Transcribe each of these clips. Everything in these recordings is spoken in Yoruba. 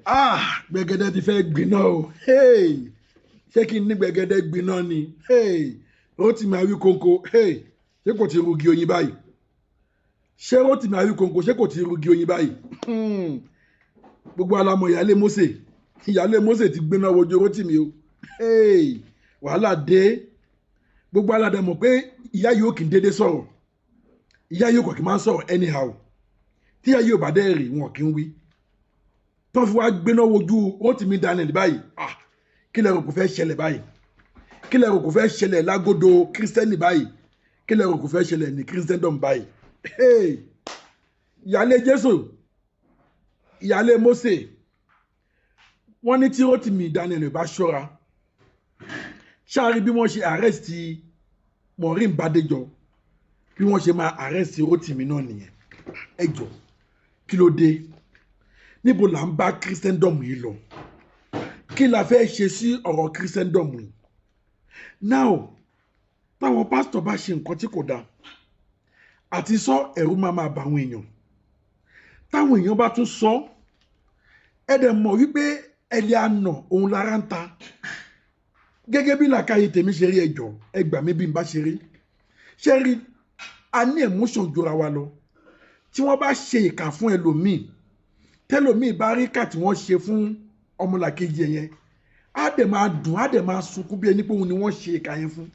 Ah, gbẹ̀gẹ̀dẹ̀ ti fẹ́ gbiná o. Hey! Ṣé kí n ní gbẹ̀gẹ̀dẹ̀ gbiná ni? Hey! Rótìmí Awíkonko, hey! Ṣé kò ti rugi oyin báyìí? Ṣé Rótìmí Awíkonko, ṣé kò ti rugi oyin báyìí? Gbogbo alamọ ìyáálé Mósè, ìyáálé Mósè ti gbiná wojú Rótìmí o. Hey! Wàhálà dé. Gbogbo aládẹ mọ̀ pé ìyá yìí ò kì í dédé sọ̀rọ̀. Ìyá yìí ò kàn kí máa ń sọ̀rọ̀ anyhow. Tí ìyá yìí ò bá dẹ́ rè, wọn kì í wí. Tó fi wá gbéná wojú Rótìmí Daniel báyìí, ah, kí lẹ rò kò fẹ́ ṣẹlẹ̀ báyìí? Kí lẹ rò kò fẹ́ ṣẹlẹ̀ lágódò kírísítẹ́nì báyìí? Kí lẹ rò kò fẹ́ ṣẹlẹ̀ ní Christendom báyìí? Hey! Ìyáálé Jésù, ìyáálé Mósè, wọ́n ní tí Rótìmí Daniel bá ṣọ́ra, ṣáàrí bí wọ́n ṣe arrest Maureen Bádéjọ, bí wọ́n ṣe máa arrest Rótìmí náà nìyẹn. Ẹ jọ, kí ló dé? Níbo là ń bá Christendom yìí lọ? Kí la fẹ́ ṣe sí ọ̀rọ̀ Christendom yìí now? Táwọn pásítọ̀ bá ṣe nǹkan tí kò dáa àti sọ, ẹ̀rù máa máa bà àwọn èèyàn. Táwọn èèyàn bá tún sọ, ẹ dẹ̀ mọ̀ wípé ẹlẹ́ àná òun lára ń ta. Gẹ́gẹ́ bí làákàyè tèmi ṣe rí, ẹjọ́ ẹ gbà mí bí n bá ṣe rí, ṣe rí, a ní emotion jura wa lọ. Tí wọ́n bá ṣe ìkà fún ẹlòmíì, tẹlòmíì bá rí kà tí wọ́n ṣe fún ọmọlàkejì yẹn, á dẹ̀ máa dùn, á dẹ̀ máa sunkún bí ẹni pé òun ni wọ́n ṣe ìkà yẹn fún.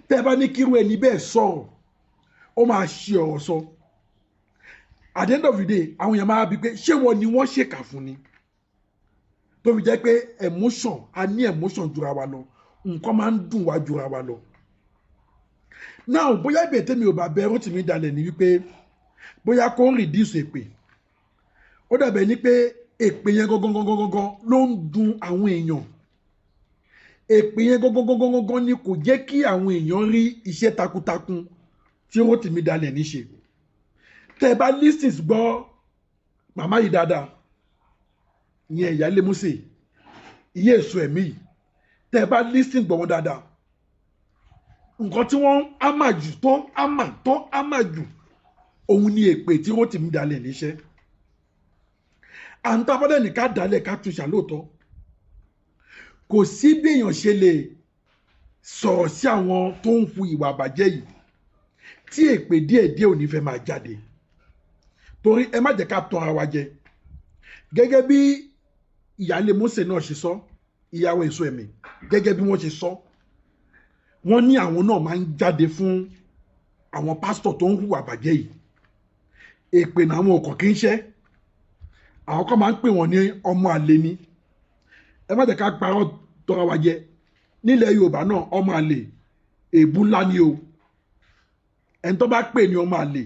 Tẹ́ ẹ bá ní kírú ẹni bẹ́ẹ̀ sọ̀rọ̀, ó máa ṣe ọ̀rọ̀ sọ. At the end of the day, àwọn èèyàn máa bi pé, ṣé wọ́n ni wọ́n ṣèkà fún ni? Tó fi jẹ́ pé emotion, a ní emotion jura wa lọ, nǹkan máa ń dùn wá jura wa lọ. Now, bóyá ibẹ̀ tẹ́mi ò bá bẹ Rótìmí Daniel ní wípé bóyá kó reduce èpè. Ó dàbẹ̀ ní pé èpè yẹn gangan gangan gangan ló ń dùn àwọn èèyàn. Èpè yẹn gangan gangan gangan ni kò jẹ́ kí àwọn èèyàn rí iṣẹ́ takuntakun tí Rótìmí Daniel ní ṣe. Tẹ́ ẹ bá listen gbọ́ màmá yìí dáadáa, ìyẹn ìyáálé Mósè, ìyé èso ẹ̀mí yìí, tẹ́ ẹ bá listen gbọ́ wọn dáadáa, nǹkan tí wọ́n á mà jù tó á mà tó á mà jù, òun ni èpè tí Rótìmí Daniel níṣẹ́. À ń tábọ́dẹ̀ ní ká dálẹ̀, ká tún ṣàlóòótọ́. Kò sí bí èèyàn ṣe lè sọ̀rọ̀ sí àwọn tó ń hu ìwà àbàjẹ́ yìí tí èpè díẹ̀díẹ̀ ò ní fẹ́ máa jáde. Torí ẹ má jẹ́ ká tàn ara wa jẹ. Gẹ́gẹ́ bí ìyáálé Mósè náà ṣe sọ, ìyàwó èso ẹ̀mí, gẹ́gẹ́ bí wọ́n ṣe sọ, wọ́n ní àwọn náà máa ń jáde fún àwọn pásítọ̀ tó ń hùwà àbàjẹ́ yìí. Èpè làwọn ò kàn kí ń ṣẹ́, àwọn kan máa ń pè wọ́n ní ọmọ àlè ni. Ẹ má jẹ́ ká parọ́ tọra wa jẹ. Nílẹ̀ Yorùbá náà, ọmọ àlè, èébú ńlá ni o. Ẹni tó bá pè ní ọmọ àlè,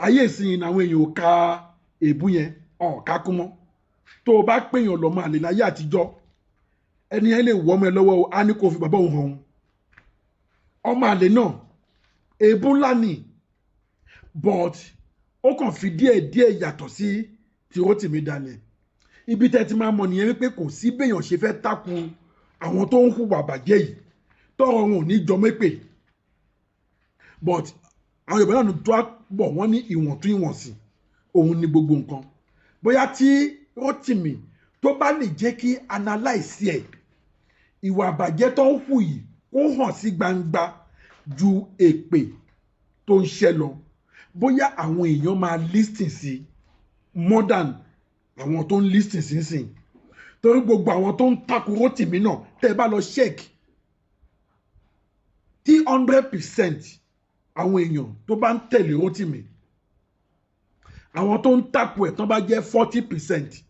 ayé ìsinyìí làwọn èèyàn ò ka èébú yẹn ọ̀ ká kú mọ́. Tó o bá pèèyàn lọ́mọ àlè láyé àtijọ́, ẹni yẹn lè wọ́ ọmọ ẹ lọ́wọ́ o, á ní kó fi bàbá òun hàn. Ọmọ àlè náà, èébú ńlá ni, but ó kàn fi díẹ̀ díẹ̀ yàtọ̀ sí ti Rótìmí Daniel. Ibi tẹ́ ti máa mọ̀ nìyẹn wípé kò sí béèyàn ṣe fẹ́ takùn àwọn tó ń hùwà bàjẹ́ yìí tọrọ wọn ò ní jọ mépè. But àwọn Yorùbá náà tó bọ̀, wọ́n ní ìwọ̀ntún ìwọ̀nsì òun ni gbogbo nǹkan. Bóyá tí Rótìmí tó bá lè jẹ́ kí analyse ẹ̀, ìwà àbàjẹ́ tó ń hù yìí kó hàn sí gbangba ju èpè tó ń ṣẹ́ lọ, bóyá àwọn èèyàn máa listen sí more than àwọn tó ń listen sínsìn. Torí gbogbo àwọn tó ń takò Rótìmí náà, tẹ́ ẹ bá lọ check, tí 100% àwọn èèyàn tó bá ń tẹ̀lé Rótìmí, àwọn tó ń takò ẹ̀ tán bá jẹ́ 40%,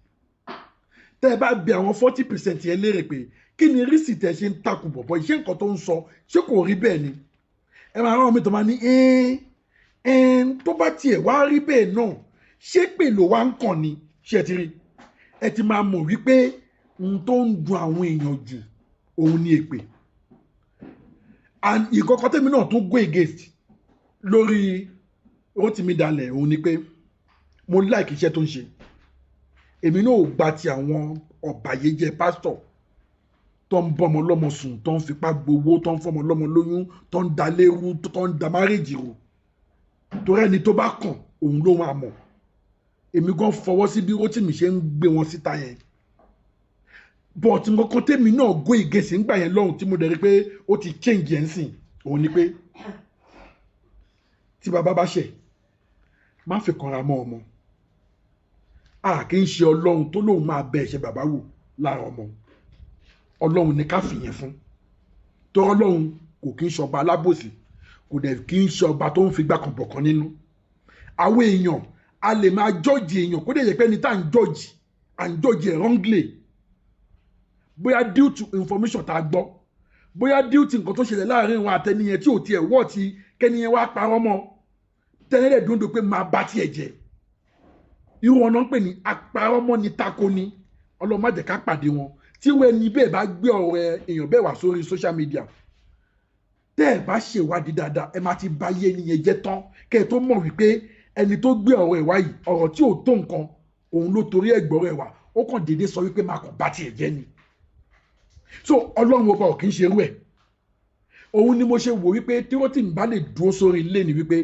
tẹ́ ẹ bá bi àwọn 40% yẹn léèrè pé, kí ni reason tẹ́ ṣe ń takò bọ̀bọ̀? Ṣé nǹkan tó ń sọ, ṣé kò rí bẹ́ẹ̀ ni? Ẹ máa rán mi tó máa ní tó bá tiẹ̀ wá rí bẹ́ẹ̀ náà, ṣé pè ló wá ń kàn ni? Ṣé ẹ ti rí? Ẹ ti máa mọ̀ wípé ohun tó ń dùn àwọn èèyàn jù, òun ni èpè. And ìkọ̀kọ̀ tèmi náà tún go against lórí Rótìmí Daniel, òun ni pé mo like iṣẹ́ tó ń ṣe. Èmi náà ò gba ti àwọn ọ̀bàyéjẹ́ pásítọ̀ tó ń bọ́mọ lọ́mọ sùn, tó ń fipá gbowó, tó ń fọmọ lọ́mọ lóyún, tó ń da lérú, tó ń da marriage rú. Torí ẹni tó bá kàn, òun ló máa mọ̀. Èmi gan fọwọ́ sí bí Rótìmí ṣe ń gbé wọn síta yẹn. But nǹkan kan tèmi náà go against ńgbà yẹn lọ́hùn, tí mo dẹ̀ rí pé ó ti change yẹn sìn, òun ni pé tí bàbá bá ṣẹ̀, má fi kanra mọ́ ọmọ. A kì í ṣe Ọlọ́run tó lóun máa bẹ ẹ̀ṣẹ̀ bàbá wò lára ọmọ. Ọlọ́run ní ká fìyẹn fún, tó Ọlọ́run kò kí ń ṣọba alábòsí, kò dẹ̀ kí ń ṣe ọba tó ń fi gbà kan bọ̀ kan nínú. Àwọn èèyàn, a lè máa judge èèyàn, kó dẹ̀ yẹ pé ẹni tá à ń judge, à ń judge ẹ̀ wrongly, bóyá due to information tá a gbọ́, bóyá due to nǹkan tó ṣẹlẹ̀ láàrin wọn àtẹniyẹn tí ò tiẹ̀ wọ́ ti kẹ́niyẹn wá parọ́ mọ́ tẹ́lẹ̀ dúndú pé máa bá tiẹ̀ jẹ́. Irú wọn náà ń pè ní aparọ́mọ́ ní tako ni. Ọlọ́run má jẹ́ ká pàdé wọn. Tí wọ́n ẹni bẹ́ẹ̀ bá gbé ọ̀rọ̀ èèyàn bẹ́ẹ̀ wá sórí social media, tẹ́ ẹ bá ṣèwádìí dáadáa, ẹ máa ti ba ayé ẹni yẹn jẹ́ tán kẹ́ ẹ tó mọ̀ wípé ẹni tó gbé ọ̀rọ̀ ẹ̀ wá yìí, ọ̀rọ̀ tí ò tó nǹkan, òun ló torí ẹ̀ gbọ́rọ̀ ẹ̀ wá. Ó kàn déédéé sọ wípé máa kàn bá tiẹ̀ jẹ́ ni. So Ọlọ́run Ọba ò kì í ṣerú ẹ̀. Òun ni mo ṣe wò wípé tí wọ́n ti bá lè dúró sórí ilé ni wípé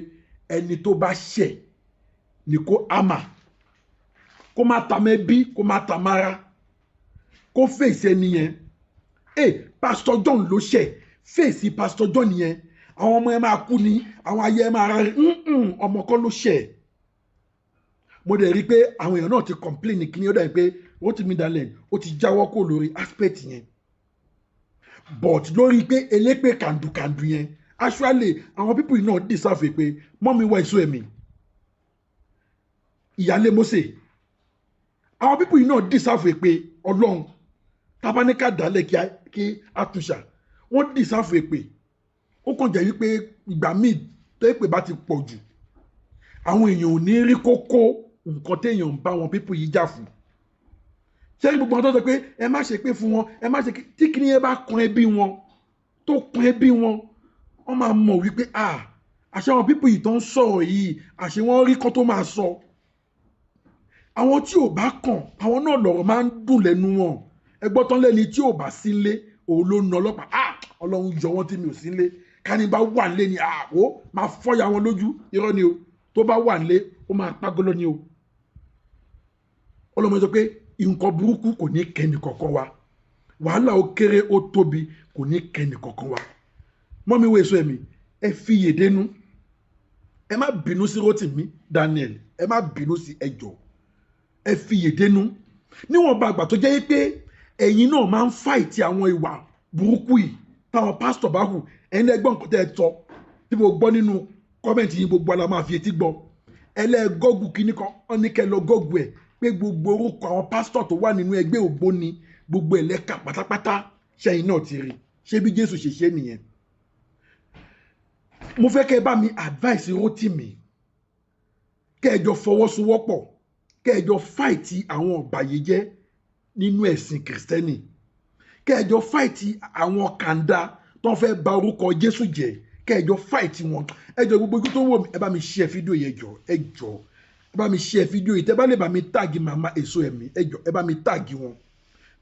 ẹni tó bá ṣẹ̀ ni kó àmà, kó má ta mẹ́bí, kó má ta mára, kó fèsì ẹni yẹn. Ẹ Pastor John ló ṣẹ̀, fèsì Pastor John yẹn. Àwọn ọmọ ẹ máa kú ni, àwọn ayé ẹ máa rárí. Ọmọ kọ́ ló ṣẹ̀. Mo dẹ̀ rí i pé àwọn èèyàn náà ti complain ní kíní. Ó dàbí pé Rotimi Daniel ó ti jáwọ́ kó lórí aspect yẹn, but lórí pé elépè kàndùkàndù yẹn, actually àwọn people yìí náà deserve pé mọ́mi wá èso ẹ̀mí ìyálé Mósè. Àwọn people yìí náà deserve pé Ọlọ́run tábánikà dálẹ̀ kí àtúnṣà wọ́n deserve pé. Ó kàn jẹ́ wípé ìgbà míì tó èpè bá ti pọ̀ jù, àwọn èèyàn ò ní rí kókó nǹkan téèyàn ń bá wọn people yìí jà fún. Ṣé gbogbo wọn tó sọ pé ẹ má ṣe pé fún wọn, ẹ má ṣe, tí kìnìún yẹn bá kan ẹbí wọn, tó kan ẹbí wọn, wọ́n máa mọ̀ wípé ah, àṣẹ àwọn people yìí tó ń sọ̀rọ̀ yìí, àṣẹ wọn rí kán tó máa sọ. Àwọn tí ò bá kàn, àwọn náà lọ̀rọ̀ máa ń dùn lẹ́nu wọn. Ẹ gbọ́ tán, lẹ́ni tí ò bá sí nlé, òun ló na ọlọ́pàá. Ah, Ọlọ́run yọ wọ́n tí mi ò sí nlé. Ká ní bá wà nlé ni, ah, ó máa fọ́ya wọn lójú. Irọ́ ni o. Tó bá wà nlé, ó máa pagolo ni o. Ọlọ́mọ sọ pé nǹkan burúkú kò ní kẹ́ni kankan wa. Wàhálà, ó kéré, ó tóbi, kò ní kẹ́ni kankan wa. Mọ́mi wo èso ẹ̀mí, ẹ fi yèdénú, ẹ má bínú sí Rótìmí Daniel, ẹ má bínú sí, ẹjọ́ ẹ fi yèdénú. Níwọ̀nba àgbà tó jẹ́ pé ẹ̀yin náà máa ń fight àwọn ìwà burúkú yìí táwọn pásítọ̀ bá hù, ẹ̀yin lẹ́gbọ́n nǹkan tẹ́ ẹ tọ́ tí mo gbọ́ nínú comment yín, gbogbo ala máa fi etí gbọ́. Ẹlẹ́gọ́gù kínní kan, wọ́n ní kẹ́ lọ Google ẹ̀ pé gbogbo orúkọ àwọn pásítọ̀ tó wà nínú ẹgbẹ́ ògbóni, gbogbo ẹ̀lẹ́ka pátápátá, ṣẹ́yìn náà ti rí. Ṣé bí Jésù ṣe ṣe nìyẹn? Mo fẹ́ kẹ́ ẹ bá mi advice Rótìmí, kẹ́ ẹ jọ fọwọ́sowọ́pọ̀, kẹ́ ẹ jọ fight àwọn ọ̀bàyéjẹ́ nínú ẹ̀sìn Kìrìsìtẹ́nì, kẹ́ ẹ jọ fight àwọn kàńdá tó ń fẹ́ bà orúkọ Jésù jẹ́, kẹ́ ẹ jọ fight wọn. Ẹ jọ, gbogbo ojú tó ń wò mí, ẹ bá mi share fídíò yẹn. Jọ, ẹ jọ, ẹ bá mi share fídíò yìí. Tẹ́ bá lè bá mi tag màmá èso ẹ̀mí, ẹ jọ, ẹ bá mi tag wọn.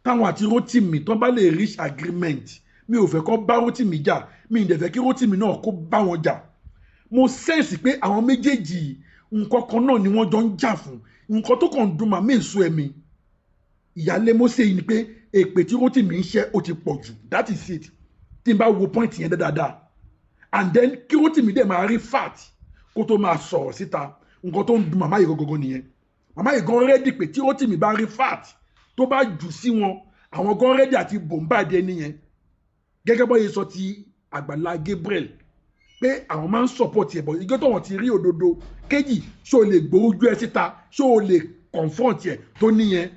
Táwọn àti Rótìmí tó bá lè reach agreement, mi ò fẹ́ kó bá Rótìmí jà, mi ì dẹ̀ fẹ́ kí Rótìmí náà kó bá wọn jà. Mo sense pé àwọn méjèèjì, nǹkan kan náà ni wọ́n jọ ń jà fún. Nǹkan tó kàn ń dùn màmá èso ẹ̀mí ìyálé Mósè yìí ni pé èpè tí Rótìmí ń ṣẹ́, ó ti pọ̀ jù. That is it. Tí n bá wo point yẹn dáadáa, and then kí Rótìmí dẹ̀ máa rí fact kó tó máa sọ̀rọ̀ síta, nǹkan tó ń dùn màmá yìí gangan nìyẹn. Màmá yìí gan ready pé tí Rótìmí bá rí fact tó bá jù sí wọn, àwọn gan ready àti bombard ẹni yẹn, gẹ́gẹ́ bọ́ yìí sọ ti Àgbàlá Gabriel pé àwọn máa ń support ẹ̀ bọ̀ ìjọ tó wọ́n ti rí òdodo kéjì. Ṣó o lè gbójú ẹ síta? Ṣó o lè confront ẹ tó níyẹn?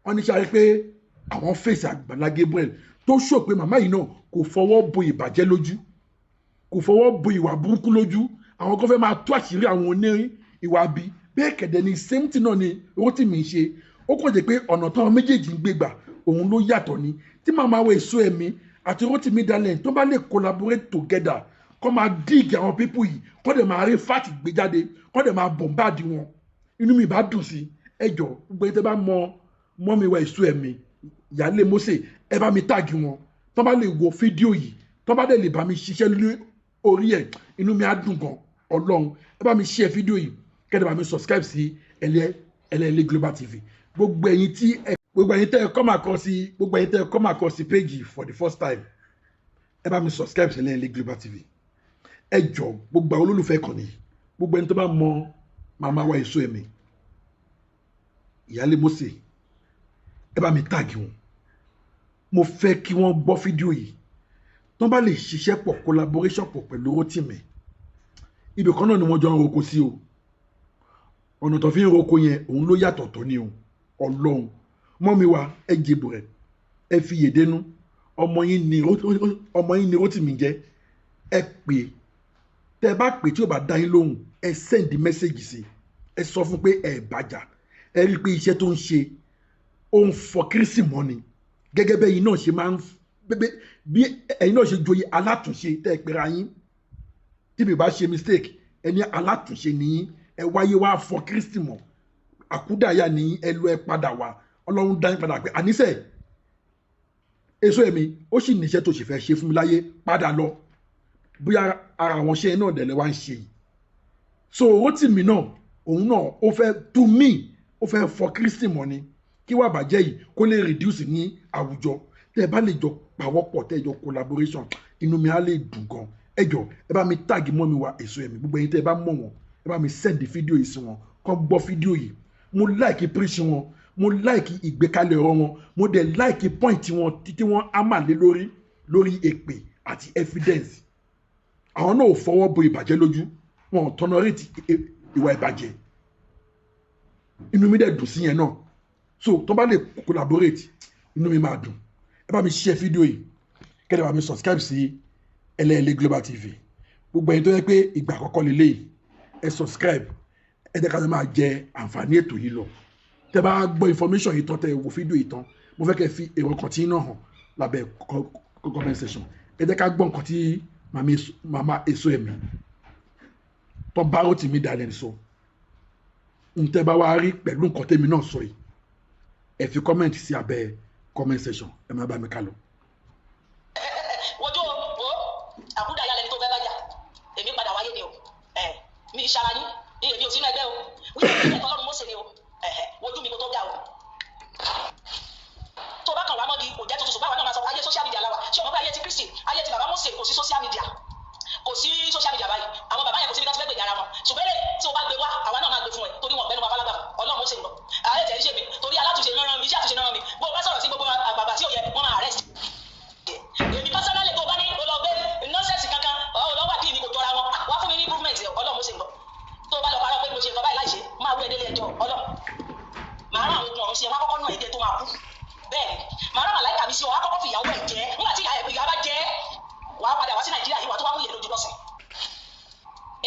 Wọ́n ní sáré pé àwọn fèsì Àgbàlá Gabriel tó sọ pé màmá yìí náà kò fọwọ́ bo ìbàjẹ́ lójú, kò fọwọ́ bo ìwà burúkú lójú. Àwọn kan fẹ́ máa tú àṣírí àwọn onírin ìwà bí bẹ́ẹ̀ kẹ̀dẹ̀ ni. Same thing náà ni Rótìmí ń ṣe. Ó kàn jẹ́ pé ọ̀nà táwọn méjèèjì ń gbé gbà, òun ló yàtọ̀ ni. Tí màmá wo èso ẹ̀mí àti Rótìmí Daniel tó bá lè collaborate together, kọ́ máa dig àwọn people yìí, kọ́ dẹ̀ máa rí fact gbé jáde, kọ́ dẹ̀ máa bombard wọn, inú mi bá dùn sí. Ẹ jọ, gbogbo ẹni tẹ́ bá mọ mọ́mi wa èso ẹ̀mí ìyáálé Mósè, ẹ bá mi tag wọn. Tó bá lè wo fídíò yìí, tó bá dẹ̀ lè bá mi ṣiṣẹ́ lórí orí ẹ̀, inú mi á dùn gan. Ọlọ́run, ẹ bá mi share fídíò yìí, kẹ́ ẹ dẹ̀ bá mi subscribe sí Ẹlẹ́ẹ̀lẹ́ Global TV. Gbogbo ẹ̀yin tí ẹ Gbogbo ẹ̀yin tẹ́ ẹ come across sí, gbogbo ẹ̀yin tẹ́ ẹ come across sí page for the first time, ẹ bá mi subscribe sí Ẹlẹ́yẹlé Global TV. Ẹ jọ, gbogbo àwọn olólùfẹ́ ìkànnì, gbogbo ẹni tó bá mọ màmá wa Èso Ẹ̀mí, Ìyáálé Mósè, ẹ bá mi tag wọn. Mo fẹ́ kí wọ́n gbọ́ fídíò yìí. Tó bá lè ṣiṣẹ́ pọ̀, collaboration pọ̀ pẹ̀lú Rótìmí, ibì kan náà ni wọ́n jọ ń roko sí o. Ọ̀nà tó fi ń roko yẹn, òun ló yàtọ̀ tó ní o. Ọlọ́run mọ́ mi wá, ẹ jìbò rẹ̀, ẹ fi yèdénú. Ọmọ yín ni Rótìmí jẹ́. Ẹ pè, tẹ́ ẹ bá pè, tí ò bá dá yín lóhùn, ẹ send message sí, ẹ sọ fún pé ẹ bàjá, ẹ rí i pé iṣẹ́ tó ń ṣe, ó ń fọ Kírísì mọ́ ni, gẹ́gẹ́ bẹ́ẹ̀ yín náà ṣe máa ń bí ẹ̀yin náà ṣe joyè alátúnṣe tẹ́ ẹ pera yín. Tí mi bá ṣe mistake, ẹni alátúnṣe ni yín. Ẹ wáyé wá fọ Kristi mọ́. Àkúdàáyà ni yín. Ẹ lọ, ẹ padà wá. Ọlọ́run dá yín padà pé àníṣe Èso Ẹ̀mí, ó sì níṣẹ́ tó sì fẹ́ ṣe fún mi láyé. Padà lọ, bóyá ara àwọn iṣẹ́ náà dẹ̀ lẹ́ wá ń ṣe yìí. So Rótìmí náà, òun náà ó fẹ́, to me, ó fẹ́ fọ Kristi mọ́ ni, kí wàá bàjẹ́ yìí kó lè reduce ní àwùjọ. Tẹ́ ẹ bá lè jọ pawọ́pọ̀, tẹ́ ẹ jọ collaboration, inú mi á lè dùn gan. Ẹ jọ, ẹ bá mi tag mọ́ mi wá Èso Ẹ̀mí. Gbogbo ẹ̀yin tẹ́ ẹ bá mọ̀ wọ́n, ẹ bá mi send fídíò yìí sí wọn, kó gbọ́ fídíò yìí. Mo like preach wọn, mo like ìgbékalẹ̀ ọ̀rọ̀ wọn, mo dẹ̀ like point wọn títí wọ́n á mà lé lórí lórí èpè àti evidence. Àwọn náà ò fọwọ́ bo ìbàjẹ́ lójú, wọn ò tolerate ìwà ìbàjẹ́. Inú mi dẹ̀ dùn sí yẹn náà. So tó bá lè collaborate, inú mi máa dùn. Ẹ bá mi share fídíò yìí, kẹ́lẹ́ bá mi subscribe sí Ẹlẹ́yẹlé Global TV. Gbogbo ẹ̀yin tó yẹ pé ìgbà àkọ́kọ́ lélẹ́yìí, ẹ subscribe, ẹ jẹ́ ká lè máa jẹ àǹfààní ètò yìí lọ. Tẹ́ bá gbọ́ information yìí tán, tẹ́ wo fídíò yìí tán, mo fẹ́ kẹ́ fi èrò kan tí náà hàn lábẹ́ comment section. Ẹ jẹ́ ká gbọ́ nǹkan tí màmá Èso Ẹ̀mí tó bá Rótìmí Daniel sọ. Ń tẹ́ bá wá rí pẹ̀lú nǹkan tẹ́mi náà sọ yìí, ẹ fi comment sí abẹ́ comment section. Ẹ má bá mi ká lọ. Wojú wo, àkúdàáyà lẹni tó fẹ́ bá jà. Èmi padà wáyé ni o. Ẹ mi ìṣara yín ní, èmi ò sínú ẹgbẹ́ o. Wíwọ́n ìpínlẹ̀ tọ́lọ́run Mósè ni o. Wojú mi kó tó dà o. Tó bá kàn wá mọ́gi, kò jẹ́ tuntun, ṣùgbọ́n àwọn náà máa sọ ayé social media la wà. Ṣé o mọ̀ pé ayé ti Kristi, ayé ti bàbá Mósè, kò sí social media, kò sí social media báyìí? Àwọn bàbá yẹn, kò síbi láti fẹ́ gbèjà ara wọn, ṣùgbọ́n èrè tí o bá gbé wá, àwa náà máa gbé fún ẹ, torí wọn gbẹnu wa falágbà. Ọlọ́run Mósè ń bọ̀. Ààrẹ tẹ̀ ń ṣe mi torí alátúnṣe náà rán mi, iṣẹ́ àtúnṣe náà rán mi. Bó o bá sọ̀rọ̀ sí gbogbo àgbààgbà tí ò yẹ, wọ́n máa arrest èmi personally. Tó bá ní o lọ gbé nonsense kankan, ọ lọ wà díì ní, kò jọra wọn. Wá fún mi ní improvement. Ọlọ́run Mósè ń bọ̀. Tó o bá lọ parọ́ pé mo ṣe nǹkan báyìí láìṣe, máa wú ẹ délé ẹjọ́. Ọlọ́run màá rán àwọn ogun ọ̀run sí ẹ, wọ́n á kọ́kọ́ nù ẹ̀jẹ̀ tó máa kú. Bẹ́ẹ̀ ni, màá rán màláìkà mi sí ọ, wọ́n á kọ́kọ́ fìyàwó ẹ̀ jẹ́. Nígbà tí ìyá bá jẹ́, wàá padà wá sí Nàìjíríà yìí, wàá tó wá wúyẹ lójú lọ́sìn.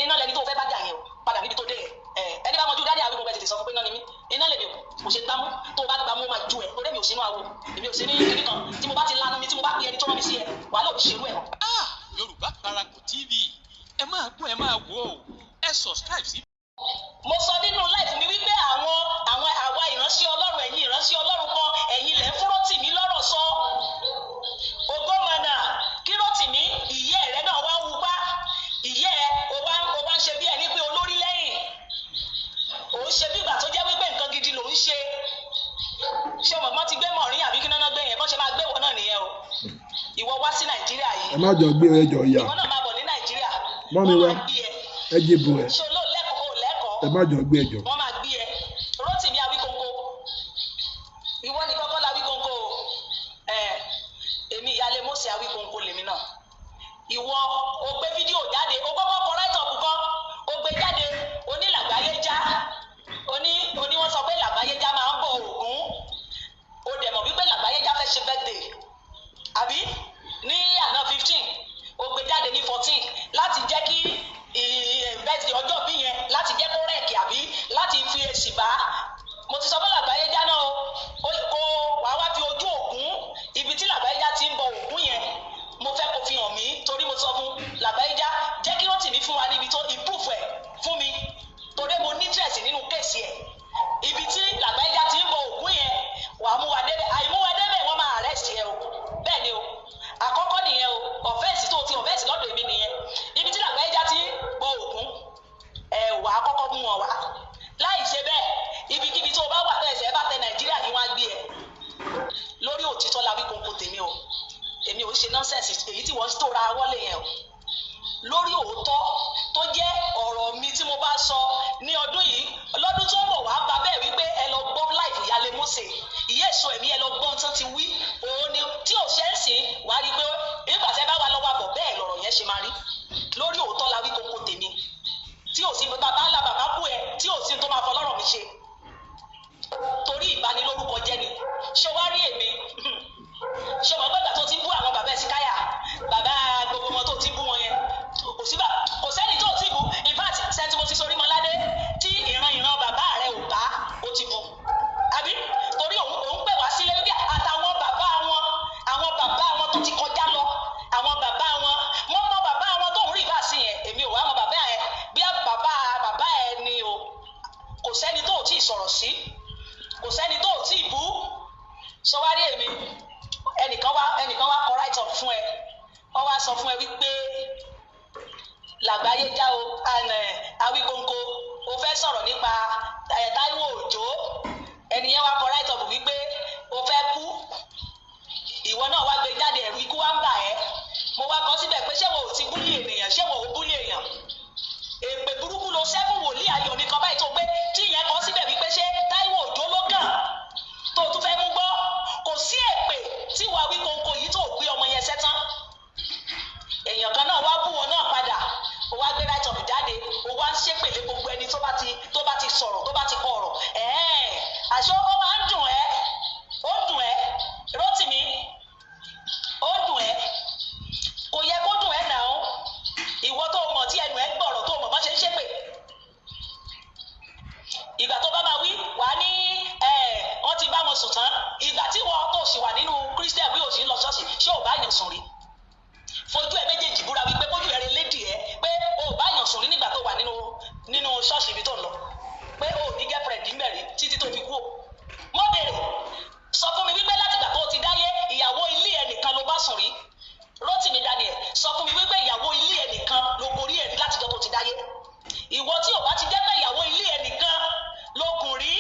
Iná lẹni tó fẹ́ bá jà yẹn o. Padà níbi tó dé yẹn. Ẹni bá mọjú dání àwọn gbogbo ẹ, tètè sọ fún pé iná ni mí, iná lèmi o, kò ṣe gbámú. Tó o bá gbámú, ó máa ju ẹ, torí èmi ò sínú àwo, èmi ò sí ní kíní kan. Tí mo bá ti lanu mi, tí mo bá pe ẹni tó rán mi sí ẹ, wàá lóò ṣerú ẹ mọ́. Ah, Yorùbá Parapọ̀ TV, ẹ máa gbọ́, ẹ máa wò ó, ẹ subscribe sí. Mo sọ nínú life mi wípé àwọn àwa ìránṣẹ́ Ọlọ́run, ẹ̀yin ìránṣẹ́ Ọlọ́run kan, ẹ̀yin lẹ̀ ń fún Rótìmí lọ́rọ̀ sọ. Ògómọ̀nà kí Rótìmí, ìyẹ́ rẹ̀ náà wá ń wupá ìyẹ́ ẹ, o wá ń ṣe bí ẹni pé olórí lẹ́yìn, ò ń ṣe bí ìgbà tó jẹ́ wípé nǹkan gidi ló ń ṣe. Ṣé o mọ̀ ti gbé mọ̀rín àbí kí náà gbé yẹn? Bọ́n ṣe máa gbé wọ náà nìyẹn o. Ìwọ wá sí Nàìjíríà yìí. Ẹ má jọ gbé, ẹjọ ìyá. Ìwọ náà máa bọ̀ ní Nàìjíríà. Mọ́mi Wọ́n wá. máa gbé ẹ. Ẹ jìbò ẹ. Ṣé olóò lẹ́kọ̀ọ́? Ò lẹ́kọ̀ọ́. Ẹ má jọ gbé, ẹjọ. Wọ́n máa gbé ẹ. Rótìmí Awíkonko, ìwọ ni kọ́kọ́ la Awíkonko o. Ẹ èmi ìyáálé Mósè Awíkonko lèmi náà. Ìwọ o gbé fídíò jáde, o kọ́kọ́ kọ write-up kan, o gbé jáde, oní làgbáyé já, oní wọ́n sọ pé làgbáyé já máa ń bọ Ògún. O dẹ̀ mọ̀ wípé làgbáyé já fẹ́ ṣe birthday àbí ní àná 15, o gbé jáde ní 14 láti jẹ́ kí birthday ọjọ́ bí yẹn, láti jẹ́ kó rẹ̀kì àbí láti fi èsì bá. Mo ti sọ fún làgbáyé já náà o. Kó wàá wá fi ojú Ògún, ibi tí làgbáyé já ti ń bọ Ògún yẹn, mo fẹ́ kó fi hàn mí, torí mo sọ fún làgbáyé já, jẹ́ kí Rótìmí fún wa níbi tó improve ẹ̀ fún mi, torí mo ní interest nínú case ẹ̀, ibi tí làgbáyé Lórí òtítọ́ la Wíkóńkó tèmi o. Èmi ò ṣe nonsense èyí tí wọ́n tó ra wọlé yẹn o. Lórí òótọ́ tó jẹ́ ọ̀rọ̀ mi tí mo bá sọ ní ọdún yìí, lọ́dún tó ń bọ̀ wá bá bẹ́ẹ̀ wípé ẹ lọ gbọ́ life ìyáálé Mósè, ìyá èso ẹ̀mí, ẹ lọ gbọ́ ohun tó ti wí. Òun ni tí ò ṣe ń sìn wá rí i pé nígbà tí ẹ bá wà lọ́wọ́ àbọ̀, bẹ́ẹ̀ lọ̀rọ̀ yẹn ṣe máa rí. Lórí òótọ́ la Wíkóńkó tèmi, tí ò sí bàbá ńlá bàbá kú ẹ, tí ò sí tó máa fọlọ́rọ̀ mi ṣe, torí ìbanilórúkọ jẹ́ ni. Ṣé wá rí èmi? Ṣé mo gbọ́dọ̀ tó ti bú àwọn bàbá ẹ̀sìnkáyà, bàbá gbogbo wọn tó ti bú wọn yẹn? Kò sí, kò sẹ́ni tó ti bú. In fact, sẹ́ni mo ti sorí mọ́ládé tí ìran ìran bàbá rẹ̀ ò bá ó ti bú, àbí? Torí òun pè wá sílé wípé àtàwọn bàbá wọn, àwọn bàbá wọn tó ti kọjá lọ, àwọn bàbá wọn, wọ́n mọ bàbá wọn tó ń rí ìbá sí yẹn. Èmi ò wá mọ bàbá yẹn, bí bàbá bàbá ẹ ni o. Kò sẹ́ni tó ò tí ì sọ̀rọ̀ sí, kò sẹ́ni tó ò tí ì bú. Sọ wá rí èmi, ẹnìkan wá kọ write up fún ẹ, wọ́n wá sọ fún ẹ wípé làgbáyé já o, Awíkóńkó, o fẹ́ sọ̀rọ̀ nípa Táíwò Òjó. Ẹni yẹn wá kọ write up wípé o fẹ́ kú. Ìwọ náà wá gbé jáde, ẹ̀rù ikú wá ń bà ẹ́. Mo wá kọ síbẹ̀ pé ṣé wo ò ti bully ènìyàn? Ṣé wo ò bully èèyàn? Èpè burúkú ló sẹ́fún wòlíì ayọ̀ nìkan báyìí tó gbé tí ìyẹn kọ síbẹ̀ wípé ṣé Táíwò Òjó ló kàn tó tún fẹ́ mú gbọ́. Kò sí èpè tí wàá Wíkóńkó yìí tó gbé ọmọ yẹn sẹ́tán. Èèyàn kan náà wá bú wọn náà padà, ó wá gbé write up jáde, ó wá ń ṣépèlé gbogbo ẹni tó bá ti sọ̀rọ̀, tó bá ti kọ ọ̀rọ̀. Ẹ̀ẹ́n, àṣọ ó máa ń dùn ẹ́, ó dùn ẹ́, Rótìmí, ó dùn ẹ́. Kò yẹ kó dùn ẹ́ nà ó. Ìwọ tó mọ̀ tí ẹnu ẹ gbọ̀rọ̀, tó mọ̀ bá ṣe ń ṣépè, ìgbà tó bá máa wí wà ní wọ́n ti bá wọn sùn tán. Ìgbà tí wọ́n tó sì wà nínú Christian bí òsì ń lọ ṣọ́ọ̀ṣì, ṣé ò bá yàn sùn rí? Fojú ẹ méjèèjì búra wípé bójú ẹ rẹ lédì ẹ pé o ò bá yàn sùn rí nígbà tó wà nínú ṣọ́ọ̀ṣì ibi tó ń lọ, pé o ò ní girlfriend ń bẹ̀rẹ̀ títí tó fi kú o. Mo bèrè, sọ fún mi wípé láti ìgbà tó o ti dáyé, ìyàwó ilé ẹ nìkan ló bá sùn rí. Rótìmí Daniel, sọ fún mi wípé ìyàwó ilé ẹ nìkan ló gorí ẹ rí látijọ́ tó ti dáyé. Ìwọ tí ò bá ti jẹ́ pé ìyàwó ilé ẹ nìkan ló kùn rí,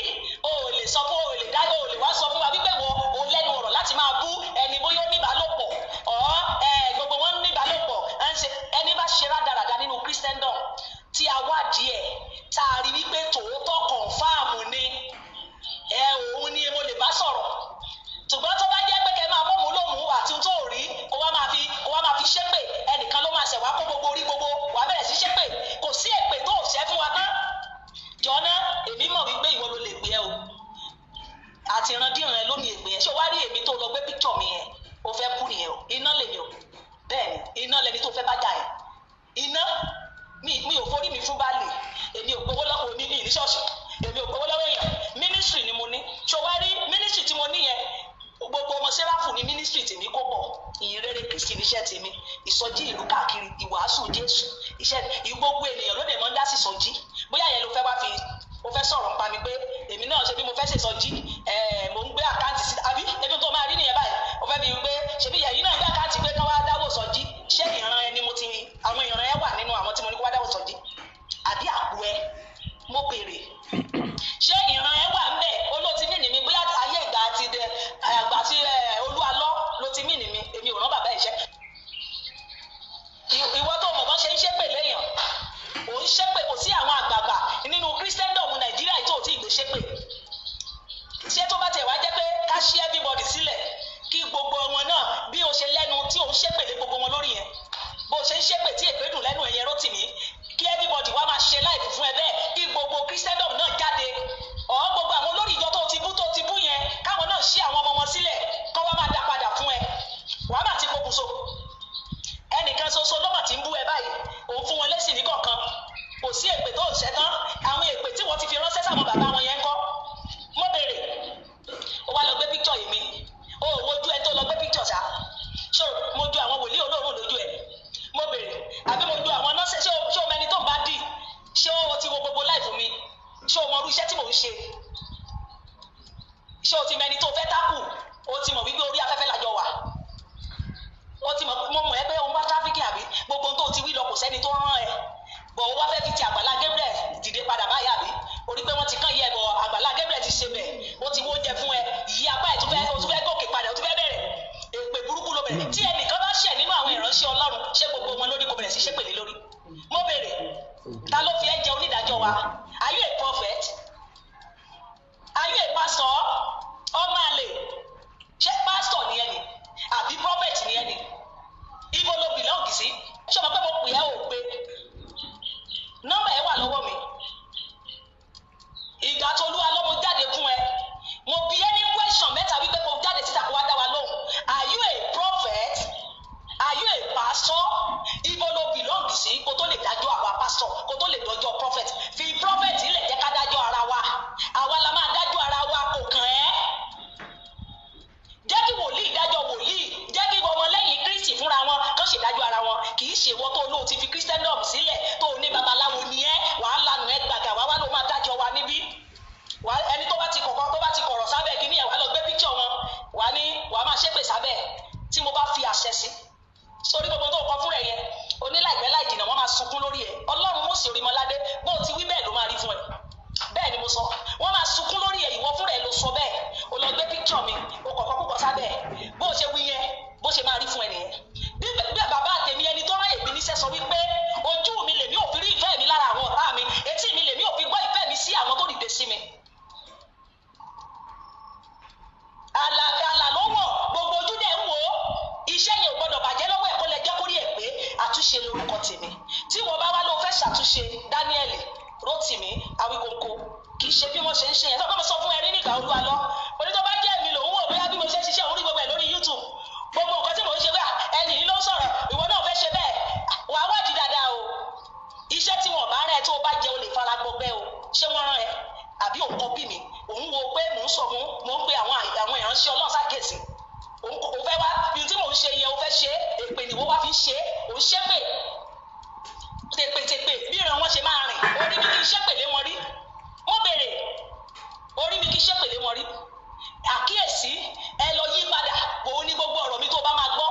o ò lè sọ fún, o ò lè dá, o ò lè wá sọ fún wa wípé wo o lẹ́nu ọ̀rọ̀ láti máa bú ẹni bóyá ó níbàálòpọ̀ ọ̀ ẹ. Gbogbo wọn níbàálòpọ̀ ẹ ń ṣe. Ẹni bá ṣe rádaràda nínú Christendom tí a wádìí ẹ̀, tá a rí wípé tòótọ́ confirm ni ẹ, òun ni mo lè bá sọ̀rọ̀. Ṣùgbọ́n tó bá jẹ́ pé kẹ́ máa mọ̀mú lòmú àti ohun tó rí, kó wá máa fi ṣépè, ẹnìkan ló máa ṣẹ̀wá kó gbogbo orí gbogbo wàá bẹ̀rẹ̀ sí ṣépè. Kò sí èpè tó ṣẹ́ fún wa tán jọ̀ọ́ná. Èmi mọ̀ wípé ìwọ ló lè pè ẹ́ o, àti ìrandíran ẹ lónìí èpè yẹn. Ṣé o wá rí èmi tó lọ gbé píkṣọ̀ mi yẹn? O fẹ́ kú nìyẹn o. Iná lèmi o. Bẹ́ẹ̀ ni, iná lẹni tó fẹ́ bá jà yẹn. Iná mi ò forí mi fún baálé. Èmi ò gbowó lọ́wọ́ mi ní ṣọ́ọ̀ṣì. Èmi ò gbowó lọ́wọ́ èèyàn. Ministry ni mo ní. Ṣé o wá rí ministry tí mo ní yẹn? Gbogbo ọmọ sẹ́ráfù ní ministry tèmi kó pọ̀. Ìyìn rere Kristi níṣẹ́ tèmi, ìsọjí ìlú káàkiri, ìwàásù Jésù iṣẹ́. Gbogbo ènìyàn ló dẹ̀ mọ́ ń dá sí ìsọjí. Bóyá yẹn ló fẹ́ wá fi o fẹ́ sọ̀rọ̀ nípa mi pé èmi náà ṣe bí mo fẹ́ ṣe ìsọjí, mo ń gbé account sí, àbí ebi tó máa rí nìyẹn báyìí? O fẹ́ fi pé ṣebí ẹ̀yin náà gbé account pé kán wá dáwọ́ sọjí. Ṣé ìran ẹni mo ti àwọn ìran ẹ wà nínú àwọn tí mo ní kó wá dáwọ́ sọjí, àbí àpò ẹ? Mo béèrè, ṣé ìran ẹ wà ń bẹ̀? Olóòtí mí ni mi, bóyá ayé ìgbà àti àgbà tí Olúwalọ́ ló ti mí ni mi. Èmi ò rán bàbá ẹ̀ ṣẹ́. Ìwọ tó mọ̀ bọ́n ṣe ń ṣépè léèyàn, ò ń ṣépè. Kò sí àwọn àgbààgbà nínú Christendom Nàìjíríà tó ò tí ì gbé ṣépè. Ṣé tó bá tiẹ̀ wá jẹ́ pé ká ṣí everybody wàá máa ṣépè sábẹ́ tí mo bá fi àṣẹ sí sórí gbogbo tó kọ fúnra ẹ yẹn. Oníláìpẹ́ láì jìnnà wọ́n máa sunkún lórí ẹ. Ọlọ́run Mósè Orímọládé, bó o ti wí bẹ́ẹ̀ ló máa rí fún ẹ. Bẹ́ẹ̀ ni mo sọ, wọ́n máa sunkún lórí ẹ. Ìwọ fúnra ẹ ló sọ bẹ́ẹ̀. O lọ gbé píkṣọ̀ mi, o kọ̀kọ́ púpọ̀ sábẹ́ ẹ. Bó o ṣe wí yẹn, bó ṣe máa rí fún ẹ nìyẹn. Bí bàbá tèmi ẹni tó rán èmi níṣẹ́ sọ wípé ojú mi lèmi ò fi rí ìfẹ́ mi lára àwọn ọ̀tá mi, etí mi lèmi ò fi gbọ́ ìfẹ́ mi sí àwọn tó dìde sí mi. Àlà ló wọ̀, gbogbo ojú dẹ̀ ń wò ó. Iṣẹ́ yẹn ò gbọ́dọ̀ bàjẹ́ lọ́wọ́ ẹ̀, kó lẹ jẹ́ kórí ẹ̀ pé àtúnṣe lórúkọ tèmi. Tí wọ́n bá wá ló fẹ́ ṣàtúnṣe, Daniel Rótìmí Awíkóńkó, kì í ṣe bí wọ́n ṣe ń ṣe yẹn. Sọ pé mo sọ fún ẹ rí nígbà Olúwa lọ, oní tó bá jẹ́ èmi lòún wò bóyá bí mo ṣe ń ṣiṣẹ́ òun rí gbogbo ẹ̀ lórí YouTube, gbogbo nǹkan tí mò ń ṣe wá, ẹnì yìí ló ń sọ̀rọ̀, ìwọ náà fẹ́ ṣe bẹ́ẹ̀, wàá wádìí dáadáa o. Iṣẹ́ tí wọ́n bá rán ẹ tó o bá jẹ o lè fara gbọgbẹ́ o. Ṣé wọ́n rán ẹ àbí òun kọ bí mi? Òun wo pé mò ń sọ mò ń pe àwọn ìránṣẹ́ Ọlọ́run ṣàkíyèsí. Òun fẹ́ wá bí tí mò ń ṣe yẹn, o fẹ́ ṣe èpè nìwọ wá fi ń ṣe, òun ṣépè tèpètèpè bí ìran wọn ṣe máa rìn. Orí mi kì í ṣépè lé wọn rí, mo béèrè, orí mi kì í ṣépè lé wọn rí. Àkíyèsí ẹ lọ yí padà, òun ní gbogbo ọ̀rọ̀ mi tó bá máa gbọ́.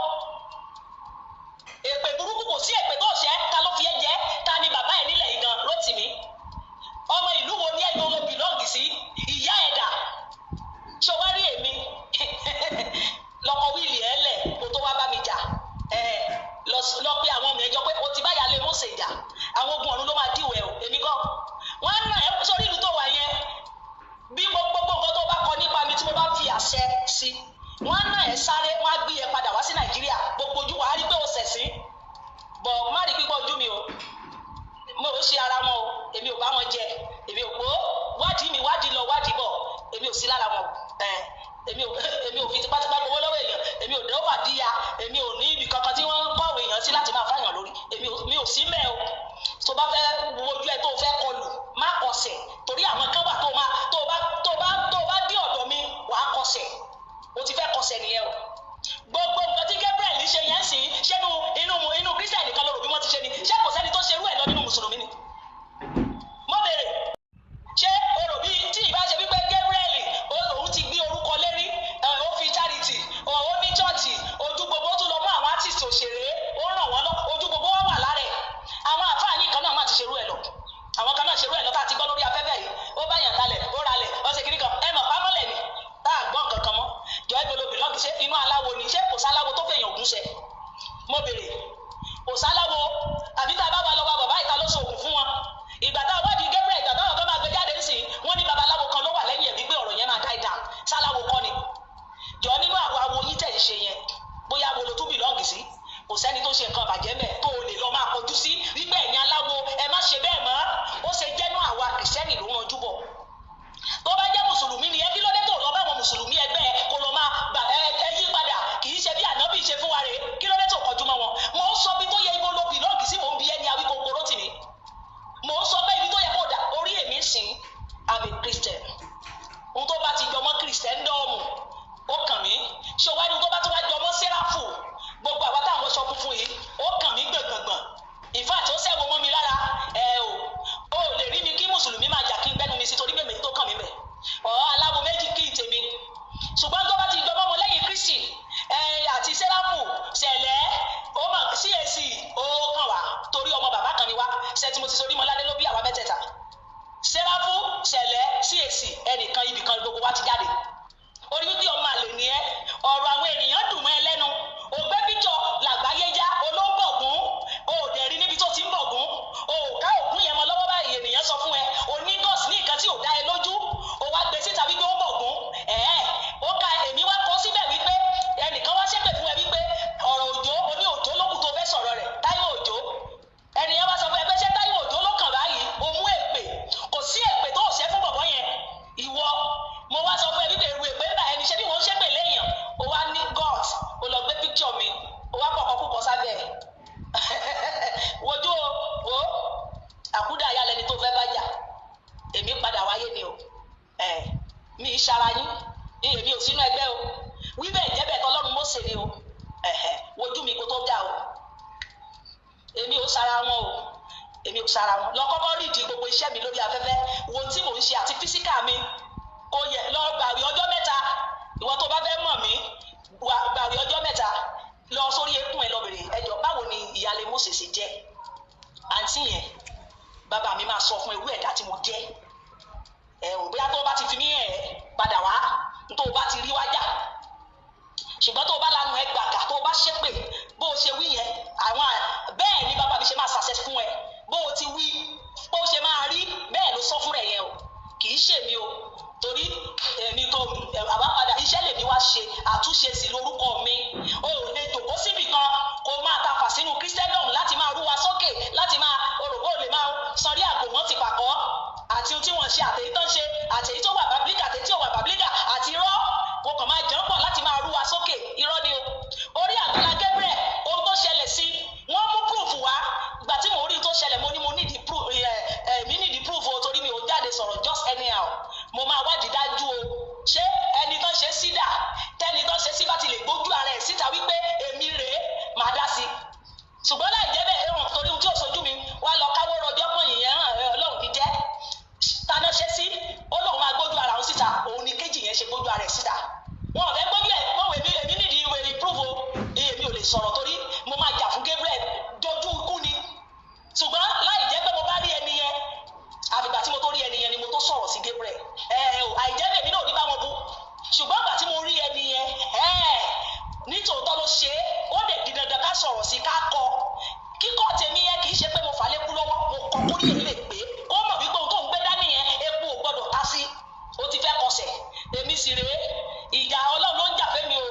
Èpè burúkú kò sí èpè tó ṣẹ́, ta ló fi ẹ́ jẹ́? Ta ni bàbá ẹ̀ nílẹ̀ yìí gan, Rótìmí? Ọmọ ìlú wo ni ẹ yóò bìlọ́ọ̀gì sí? Ìyá ẹ̀dà ṣé wá rí èmi lọkọ wíìlì ẹ lẹ̀ kó tó wá bá mi jà? Ẹ lọ pé àwọn ọmọ ẹjọ́ pé o ti bá yàlé Mósè jà, àwọn ogun ọ̀run ló máa dìwẹ̀ o. Èmi kọ́ wọ́n á nà ẹ́ sórí ìlú tó wà yẹn. Bí gbogbo nǹkan tó bá kọ nípa mi tí mo bá fi àṣẹ sí, wọ́n á nà ẹ́ sáré, wọ́n á gbé ẹ padà wá sí Nàìjíríà. Gbogbo ojú wàá rí pé o ṣẹ̀sín bọ̀, má rí pípọ̀ ojú mi o, mo ò ṣe ara wọn o, èmi ò bá wọn jẹ, èmi ò gbó wádìí mi, wádìí lọ wádìí bọ̀, èmi ò sí lára wọn. Èmi ò fi tipátipá gbowó lọ́wọ́ èèyàn, èmi ò dọ́wà díya, èmi ò ní ibì kankan tí wọ́n ń kọ̀wé èèyàn sí láti máa fáyàn lórí, èmi ò sí mẹ́ o. Tó bá fẹ́ wojú ẹ tó fẹ́ kọlù, má kọsẹ̀, torí àwọn kan wà tó máa tó bá dé ọ̀dọ̀ mi wàá kọsẹ̀. O ti fẹ́ kọsẹ̀ nìyẹn o. Gbogbo nǹkan tí Gabriel ṣe yẹn sì ṣé inú Christian nìkan ló rò bí wọ́n ti ṣe ni? Ṣé kò sẹ́ni tó ṣerú ẹ̀ lọ nínú mùsùlùmí ni? Mo béèrè, ṣé o rò bí tí ìbá ṣe wípé Gabriel òun ti gbé orúkọ lérí, ó fi charity, ó ní chọ́ọ̀chì, ojú gbogbo ó tún lọ mú àwọn artist òṣèré, ó ràn wọ́n lọ, ojú gbogbo wọn wà lára ẹ̀. Àwọn àfáà yìí kan náà má ti ṣerú ẹ̀ lọ, àwọn kan náà ṣerú ẹ̀ lọ tá a ti gbọ́ lórí afẹ́fẹ́ yìí. Ó bá yàn kalẹ̀, ó ralẹ̀, ó ṣe kiri kan, ẹ mọ̀ pámọ́lẹ̀ ni tá a gbọ́ nǹkan kan mọ́. Jọ ibo lo bìlọ́ọ̀gì? Ṣé inú aláwo ni? Ṣé kò sáláwo tó fèèyàn ògùn ṣe? Mo béèrè, kò sáláwo àbí tá a bá wà lọ́wọ́ bàbá ìta ló ṣoògùn fún wọn? Ìgbà tá a wádìí Gabriel, ìgbà táwọn kan máa gbé jáde nísìnyí, wọ́n ní babaláwo kan ló wà lẹ́yìn ẹ̀mí pé ọ̀rọ̀ yẹn máa die down. Sáláwo kọ́ ni? Jọ nínú àwọn awo yín tẹ̀ ń ṣe yẹn, bóyá wo lo tún bìlọ́ọ̀gì sí? Kò sẹ́ni tó ṣe nǹkan bàjẹ́ mẹ́ tó o lè lọ máa kọjú sí wípé ẹ̀yin aláwo ẹ má ṣe bẹ́ẹ̀ mọ́. Ó ṣe jẹ́nu àwa kìrìsìtẹ́nì ló ń ranjú bọ̀. Tó bá jẹ́ mùsùlùmí ni ẹ, kí ló dé tó lọ bá àwọn mùsùlùmí ẹgbẹ́ ẹ kó lọ máa gbà ẹ yí padà? Kì í ṣe bí ànábì ṣe fún wa rèé, kí ló dé tó kọjú mọ́ wọn? Mò ń sọ bí tó yẹ ibo lo bìlọ́ọ̀gì sí, mò ń bi ẹni Awíkóńkó Rótìmí. Mò ń sọ pé ibi tó yẹ kó dà orí èmi sìn, I'm a Christian. Ohun tó bá ti jọmọ́ kìrìsìtẹ́ndọ́ọ̀mù ó kàn mí. Ṣé o wá ní ohun tó bá ti wá jọmọ́ sẹ́ráfù, gbogbo àwa táwọn sọ funfun yìí, ó kàn mí gbọ̀ngbọ̀ngbọ̀n. In fact, ó sẹ́wọ̀n mọ́ mi lára ẹ o. Ó lè rí mi kí mùsùlùmí máa jà kí n gbẹ́nu mi sí torí mèmí tó kàn mí bẹ̀. Ọ̀ aláwo méjì kí n tèmi. Ṣùgbọ́n tó bá ti jọmọ́ ọmọ lẹ́yìn Kristi àti sẹ́ráfù ṣẹlẹ̀ ó mà CAC ó kàn wá torí ọmọ bàbá kan ni wá. Ṣé tí mo ti sorí mọ́ládé ló bí àwa mẹ́tẹ̀ẹ̀ta? Sẹ́ráfù ṣẹlẹ̀ CAC ẹnìkan ibìkan gbogbo wa ti jáde. Orí wípé ọmọ àlè ni ẹ, ọ̀rọ̀ àwọn ènìyàn. sọ fúnra ẹ̀ yẹn o, kì í ṣe mi o, torí èmi kò àwa padà iṣẹ́ lèmi wá ṣe, àtúnṣe sí lórúkọ mi. O ò lè jòkó síbì kan kó máa tafà sínú Christendom láti máa rú wa sókè, láti máa orògbò lè máa sanrí àgbò wọn ti pàkọ́ àti ohun tí wọ́n ṣe, àtẹ̀yí tó ń ṣe, àtẹ̀yí tó wà bàbílíkà, àtẹ̀yí tí ò wà bàbílíkà, àti irọ́ kò kàn máa jẹun pọ̀ láti máa rú wa sókè. Irọ́ ni o. Orí Àgbàlá Gabriel, ohun tó ṣẹlẹ̀ sí wọ́n mú proof wá. Ìgbà tí mò ń rí tó ṣẹlẹ̀, mo ní mo need proof ẹ, mi need proof o, torí mi ò jáde sọ̀rọ̀ just anyhow. Mo máa wádìí dájú o. Ṣé ẹni tó ń ṣe sídà, tẹ́ni tó ń ṣe sí bá ti lè gbójú ara ẹ̀ síta wípé èmi rèé, màá dá sí i. Ṣùgbọ́n láì jẹ́ bẹ́ẹ̀, ẹ̀wọ̀n torí ohun tí ò sojú mi wá lọ káwọ́ rọjọ́ pọ̀ yìnyẹn hàn ẹ, Ọlọ́run kì í jẹ́ taná ṣe sí. Ó lóun máa gbójú ara òun síta, òun ni kéjì yẹn ṣe gbójú ara ẹ̀ síta. Wọn ò fẹ́ gbójú ẹ̀ mọ̀. Èmi nídìí ìwé proof o. Èmi ò lè sọ̀rọ̀ torí mo máa jà fún Gabriel dojú ikú ni. Ṣùgbọ́n láì jẹ́ pé mo bá rí ẹni yẹn, àfìgbà tí mo tó rí ẹni yẹn ni mo tó sọ̀rọ̀ sí Gabriel. Ẹ ẹ o, àìjẹ́ bẹ́ẹ̀ mi náà ò ní bá wọn bú. Ṣùgbọ́n ìgbà tí mo rí ẹni yẹn, ẹ nítòótọ́ ló ṣe é, ó dẹ̀ di dandan ká sọ̀rọ̀ sí, ká kọ. Kíkọ́ tèmi yẹn kì í ṣe pé mo fà lékú lọ́wọ́, mo kọ kórí ẹ̀ lè pé kó mọ̀ wípé ohun tó ń gbé dání yẹn, epo ò gbọ́dọ̀ ta sí. Ó ti fẹ́ kọsẹ̀. Èmi sì rèé, ìjà Ọlọ́run ló ń jà fẹ́mi o.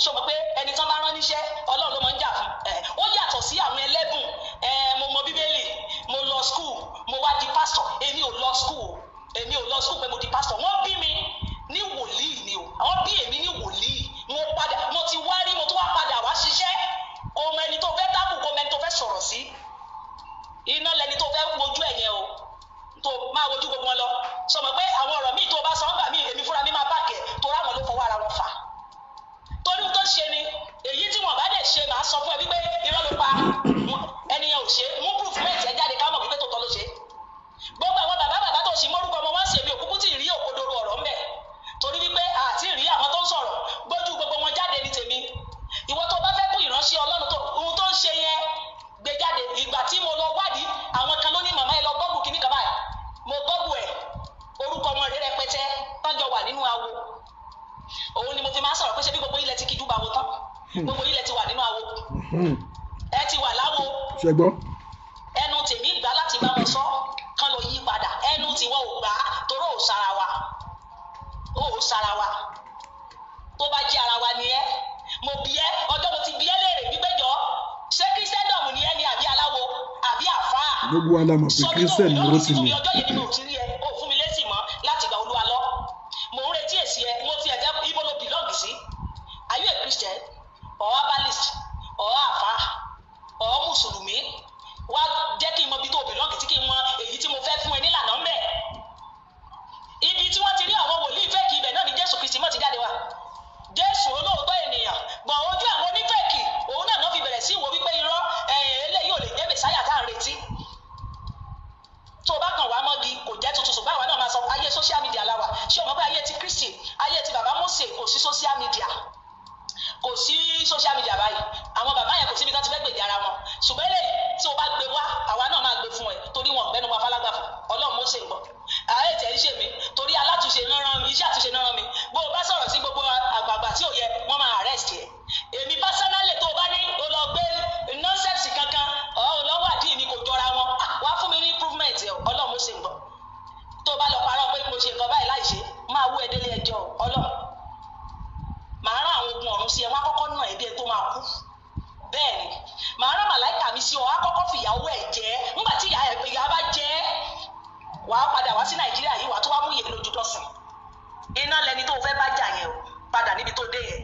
Ṣo mọ̀ pé ẹni tán bá rán níṣẹ́, Ọlọ́run ló máa ń jà fún ẹ? Ó yàtọ̀ sí àwọn ẹlẹ́bùn. Ẹ mo mọ Bíbélì, mo lọ school, mo wá di pastor. Èmi ò lọ school o, èmi ò lọ school pé mo di pastor. Wọ́n bí mi ní wòlíì ni o, àwọn bí èmi ní wòlíì. Mo padà, mo ti wá rí, mo tún wá padà wá ṣiṣẹ́. Kò mọ ẹni tó fẹ́ tábù, kò mọ ẹni tó fẹ́ sọ̀rọ̀ sí. Iná lẹni tó fẹ́ wojú ẹ̀ yẹn o, tó máa wojú gbogbo wọn lọ. Sọmọ pé àwọn ọ̀rọ̀ míì tó bá sọ ń gbà míì, èmi fúnra mi máa bàkẹ́ torí àwọn ló fọwọ́ ara wọn fà, torí tó ṣe ni èyí tí wọn bá dẹ̀ ṣe, màá sọ fún ẹ wípé irọ́ ló pa, ẹni yẹn ò ṣe. Mú proof mẹ́tì ẹ jáde ká mọ̀ wípé tòótọ́ ló ṣe. Gbogbo àwọn bàbá bàbá tó ṣì mórúkọ ọmọ wọn ṣèmi òkúkú tí ì rí òkodoro ọ̀rọ̀ ńbẹ̀, torí wípé àti rí àwọn tó ń sọ̀rọ̀, gbójú gbogbo wọn jáde ní tèmi. Ìwọ tó bá fẹ́ kú ìránṣẹ́ Ọlọ́run, tó ohun tó ń ṣe yẹn gbé jáde. Ìgbà tí mo lọ wádìí, àwọn kan ló ní, "Màmá, ẹ lọ Google kíní kan báyìí." Mo Google ẹ̀, orúkọ wọn rèé rẹpẹtẹ tọ́jọ́ wà nínú awo. Òun ni mo fi máa ń sọ̀rọ̀ pé ṣé bí gbogbo ilẹ̀ ti kíjú bá wo tán, gbogbo ilẹ̀ ti wà nínú awo, ẹ ti wà láwo. Ṣe gbọ́? Ẹnu tèmi gbà láti bá wọn sọ kán lọ yí padà. Ẹnu tiwọn ò gbà toró ò sara wa, ó ò sara wa. Tó bá jẹ́ ara wa ni ẹ́, mo bí ẹ́ ọjọ́ mo ti bí ẹ́ léèrè wípé, jọ, ṣé Christendom ni ẹ́ ni, àbí aláwo, àbí àfáà? Gbogbo wa la mọ̀ pé Christian ni Rótìmí. Ọjọ́ yẹn ni mi ò ti rí ẹ, ó fún mi lésì mọ́ láti gba Olúwa lọ. Mò ń retí èsì ẹ. Mo ti ẹ̀ jẹ́ ibo ló belong sí? Are you a Christian or herbalist or àfáà or mùsùlùmí? Wá jẹ́ kí n mọ ibi tó belong tí kí n mọ èyí tí mo fẹ́ fún ẹ nílànà ń bẹ̀. Ibi tí wọ́n ti rí àwọn wòlíì fake, ibẹ̀ náà ni Jésù Kristi mọ̀ ti jáde wá, Jésù olóòótọ́ ènìyàn gbọ̀n ojú àwọn oní fake. Òun náà náà fi bẹ̀rẹ̀ sí ìwò wípé irọ́ ẹ̀yìn eléyìí ò lè jẹ́ mẹ̀sáyà tá à ń retí. Tó o bá kàn wá mọ́gi, kò jẹ́ tuntun. Ṣùgbọ́n àwa náà máa sọ, ayé social media la wà. Ṣé o mọ̀ pé ayé ti Kristi, ayé ti bàbá Mósè, kò sí social media, kò sí social media báyìí? Àwọn bàbá yẹn, kò síbi tán ti fẹ́ gbèjà ara wọn. Ṣùgbọ́n eléyìí tí o bá gbé wá, àwa náà máa gbé fún ẹ, torí wọn ọ̀gbẹ́ni wọn falágbàfọ̀. Ọlọ́run Mósè ń gbọ́ ààrẹ tẹ̀ ń ṣe mi, torí alátúnṣe náà rán mi, iṣẹ́ àtúnṣe náà rán mi. Bó o bá sọ̀rọ̀ sí gbogbo àgbààgbà tí ò yẹ, wọ́n máa arrest ẹ. Èmi personally, tó o bá ní o lọ gbé nonsense kankan ọ̀ ọ́ lọ́wọ́ àdí mi kò jọra wọn, wá fún mi ní improvement ẹ. Ọlọ́run Mósè ń gbọ́. Tó o bá lọ parọ́ pé mo ṣe nǹkan báyìí láì ṣe, máa wú ẹ délé ẹjọ́. Ọlọ́run, màá rán àwọn ogun ọ̀run sí ẹ, wọ́n á kọ́kọ́ nà ẹ́ bí ẹ tó máa kú. Bẹ́ẹ̀ ni, màá rán màláìkà mi sí ọ, á kọ́kọ́ fìyàwó ẹ̀ jẹ́. Ńgbà tí ìyá bá jẹ́, wàá padà wá sí Nàìjíríà yìí, wàá tó wá mú yèé lójú dọ̀sìn. Iná lẹni tó fẹ́ bá jà yẹn o, padà níbi tó dé yẹn.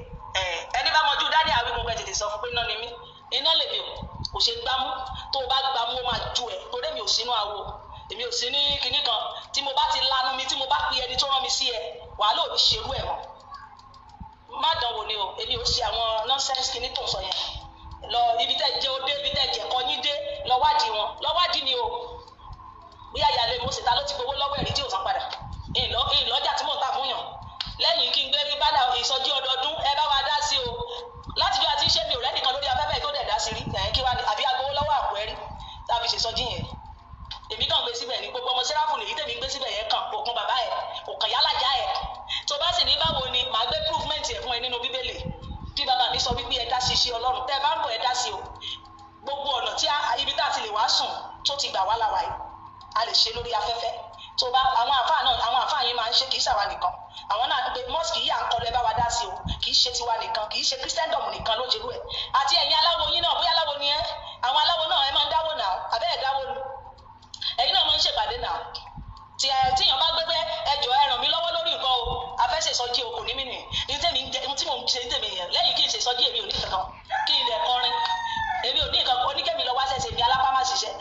Ẹni bá mọjú dání àwọn gbogbo ẹ, tètè sọ fún pé iná ni mí, iná lèmi o, kò ṣe gbámú. Tó o bá gbámú, ó máa ju ẹ, torí èmi ò sínú awo, èmi ò sí ní kinní kan. Tí mo bá ti lanu mi, tí mo bá pe ẹni tó rán mi sí ẹ, wàá lò ní ṣerú ẹ mọ́. Má dánwò ni o. Èmi ò ṣe àwọn nonsense kinní tó ń sọ yẹn. Lọ ibi tẹ́ jẹ́ ó dé, ibi tẹ́ jẹ́ kọ́ yín dé, lọ wádìí wọn, lọ wádìí ni o. Bóyá ìyàlẹ́ mo ṣètà ló ti gbowó lọ́wọ́ ẹ̀rí tí ò san padà. Ìlọ́jà tí mò ń tà fún yàn lẹ́yìn kí n gbé bánà ìsọjí ọdọọdún, ẹ bá wa dá sí o. Látijọ́ àti iṣẹ́ mi ò rẹ́nìkan lórí afẹ́fẹ́ tó dẹ̀ dá sí rí ẹ̀yìn kí wá ní àbí agbowó lọ́wọ́ àpò ẹ̀rí tá a fi ṣèsọjí yẹn. Èmi kàn gbé síbẹ̀ ní gbogbo ọmọ sẹ́ráfù lèyí tèmi gbé síbẹ̀ yẹn kàn òkun bàbá ẹ̀, òkàn yálà já ẹ̀. Tó bá sì ní báwo ni, màá gbé provement ẹ̀ fún ẹ nínú Bíbélì kí bàbá mi sọ wípé ẹ dá sí iṣẹ́ Ọlọ́run. Tẹ́ ẹ bá ń bọ̀, ẹ dá sí o. Gbogbo ọ̀nà tí ibi tá a ti lè wá sùn tó ti gbà wá láwa yìí, a lè ṣe lórí afẹ́fẹ́. Tó bá àwọn àfáà náà, àwọn àfáà yín máa ń ṣe, kì í ṣàwa nìkan. Àwọn náà pé mosque yìí à ń kọlu, ẹ bá wa dá sí o. Kì í ṣe tiwa nìkan, kì í ṣe Christendom nìkan ló ń ṣerú ẹ̀. Àti ẹ̀yin aláwo yín náà, bóyá aláwo ni ẹ́, àwọn aláwo náà, ẹ máa ń dáwó náà, àbẹ́ ẹ̀ dáwó ni? Ẹ̀yin náà máa ń ṣèpàdé náà. Tí ẹ tíyàn bá gbé pé ẹjọ́, ẹ ràn mí lọ́wọ́ lórí nǹkan o, afẹ́sẹ̀ sọjí o, kò ní mí nì ní tèmi ń jẹ tí mò ń ṣe ní tèmi yẹn. Lẹ́yìn kí n ṣe sọjí, èmi ò ní kankan. Kí n lè kọrin, èmi ò ní nǹkan. Oníkẹ́mi lọ wá ṣẹ̀ṣẹ̀ mi, alápá má ṣiṣẹ́.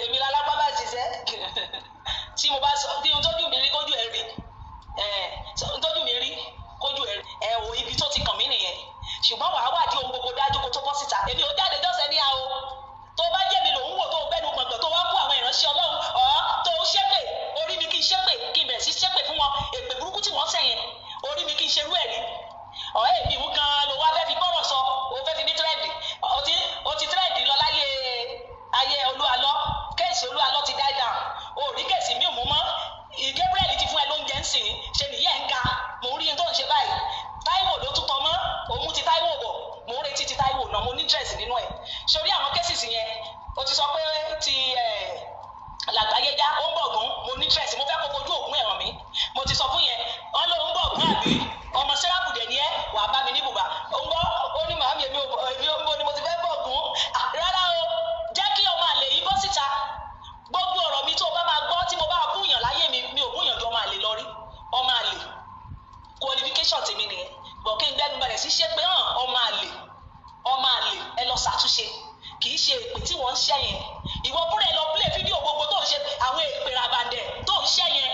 Èmi lálápá má ṣiṣẹ́. Tí mo bá sọ bí ohun tójú mi rí, kójú ẹ rí, ẹ ohun tójú mi rí, kójú ẹ rí ẹ wo ibi tó ti kàn mí nìyẹn. Ṣùgbọ́n wàá wádìí ohun gbogbo dájú kó tó bọ́ síta. Èmi ò jáde jọ́sẹ̀ ní àó. Tó bá jẹ́ mi lòún wò, tó gbẹ́nu gbọ̀ngbọ̀n, tó wá ń bú àwọn ìránṣẹ́ Ọlọ́run ọ̀, tó ń ṣépè, orí mi kì í ṣépè, kí n bẹ̀rẹ̀ sí ṣépè fún wọn, èpè burúkú tí wọ́n sẹ̀yìn, orí mi kì í ṣerú ẹ̀ rí. Ọ̀rẹ́ mi ń gan ló wá fẹ́ fi gbọ́rọ̀ sọ, o fẹ́ fi ní trend. O ti trend lọ láyé ayé Olúalọ́. Case Olúalọ́ ti die down, o rí case mi ò mú mọ́. Gabriel ti fún ẹ lóúnjẹ ń sìn ṣe nìyẹn ń ga. Mò ń rí n tó ń ṣe báyìí. Táíwò ló tún tọ́ mọ́ òun ti Táíwò bọ̀. Mò ń retí ti Táíwò náà, mo ní interest nínú ẹ̀. Sórí àwọn cases yẹn, o ti sọ pé ti ẹ̀ làgbáyé já, ó ń bọ̀ gún. Mo ní interest, mo fẹ́ kó fojú ògùn ẹ̀ hàn mí. Mo ti sọ fún yẹn, wọn ló ń bọ̀ gún, àbí ọmọ sẹ́ráàpù dẹ̀ ni ẹ́, wà á bá mi ní bùbá. Ó ń gbọ́, ó ní màámi, èmi ò, èmi ò ń bọ̀ ni mo ti fẹ́ bọ̀ gún. Rárá o, jẹ́ kí ọmọ àlè yìí bọ́ síta. Gbogbo ọ̀rọ̀ mi tó o bá máa gbọ́, tí mo bá búyàn láyé mi, mi ò búyàn ju ọmọ àlè lọ rí. Ọmọ àlè, qualification tèmi nìyẹn. Bọ̀ kí n gbẹ́nu bẹ̀rẹ̀ sí ṣe pé hàn, ọmọ àlè, ọmọ àlè, ẹ lọ ṣàtúnṣe. Kì í ṣe èpè tí wọ́n ń ṣẹ́ yẹn. Ìwọ fúnra ẹ lọ play fídíò gbogbo tó ń ṣe, àwọn èpè ràbàndẹ̀ tó ń ṣẹ́ yẹn,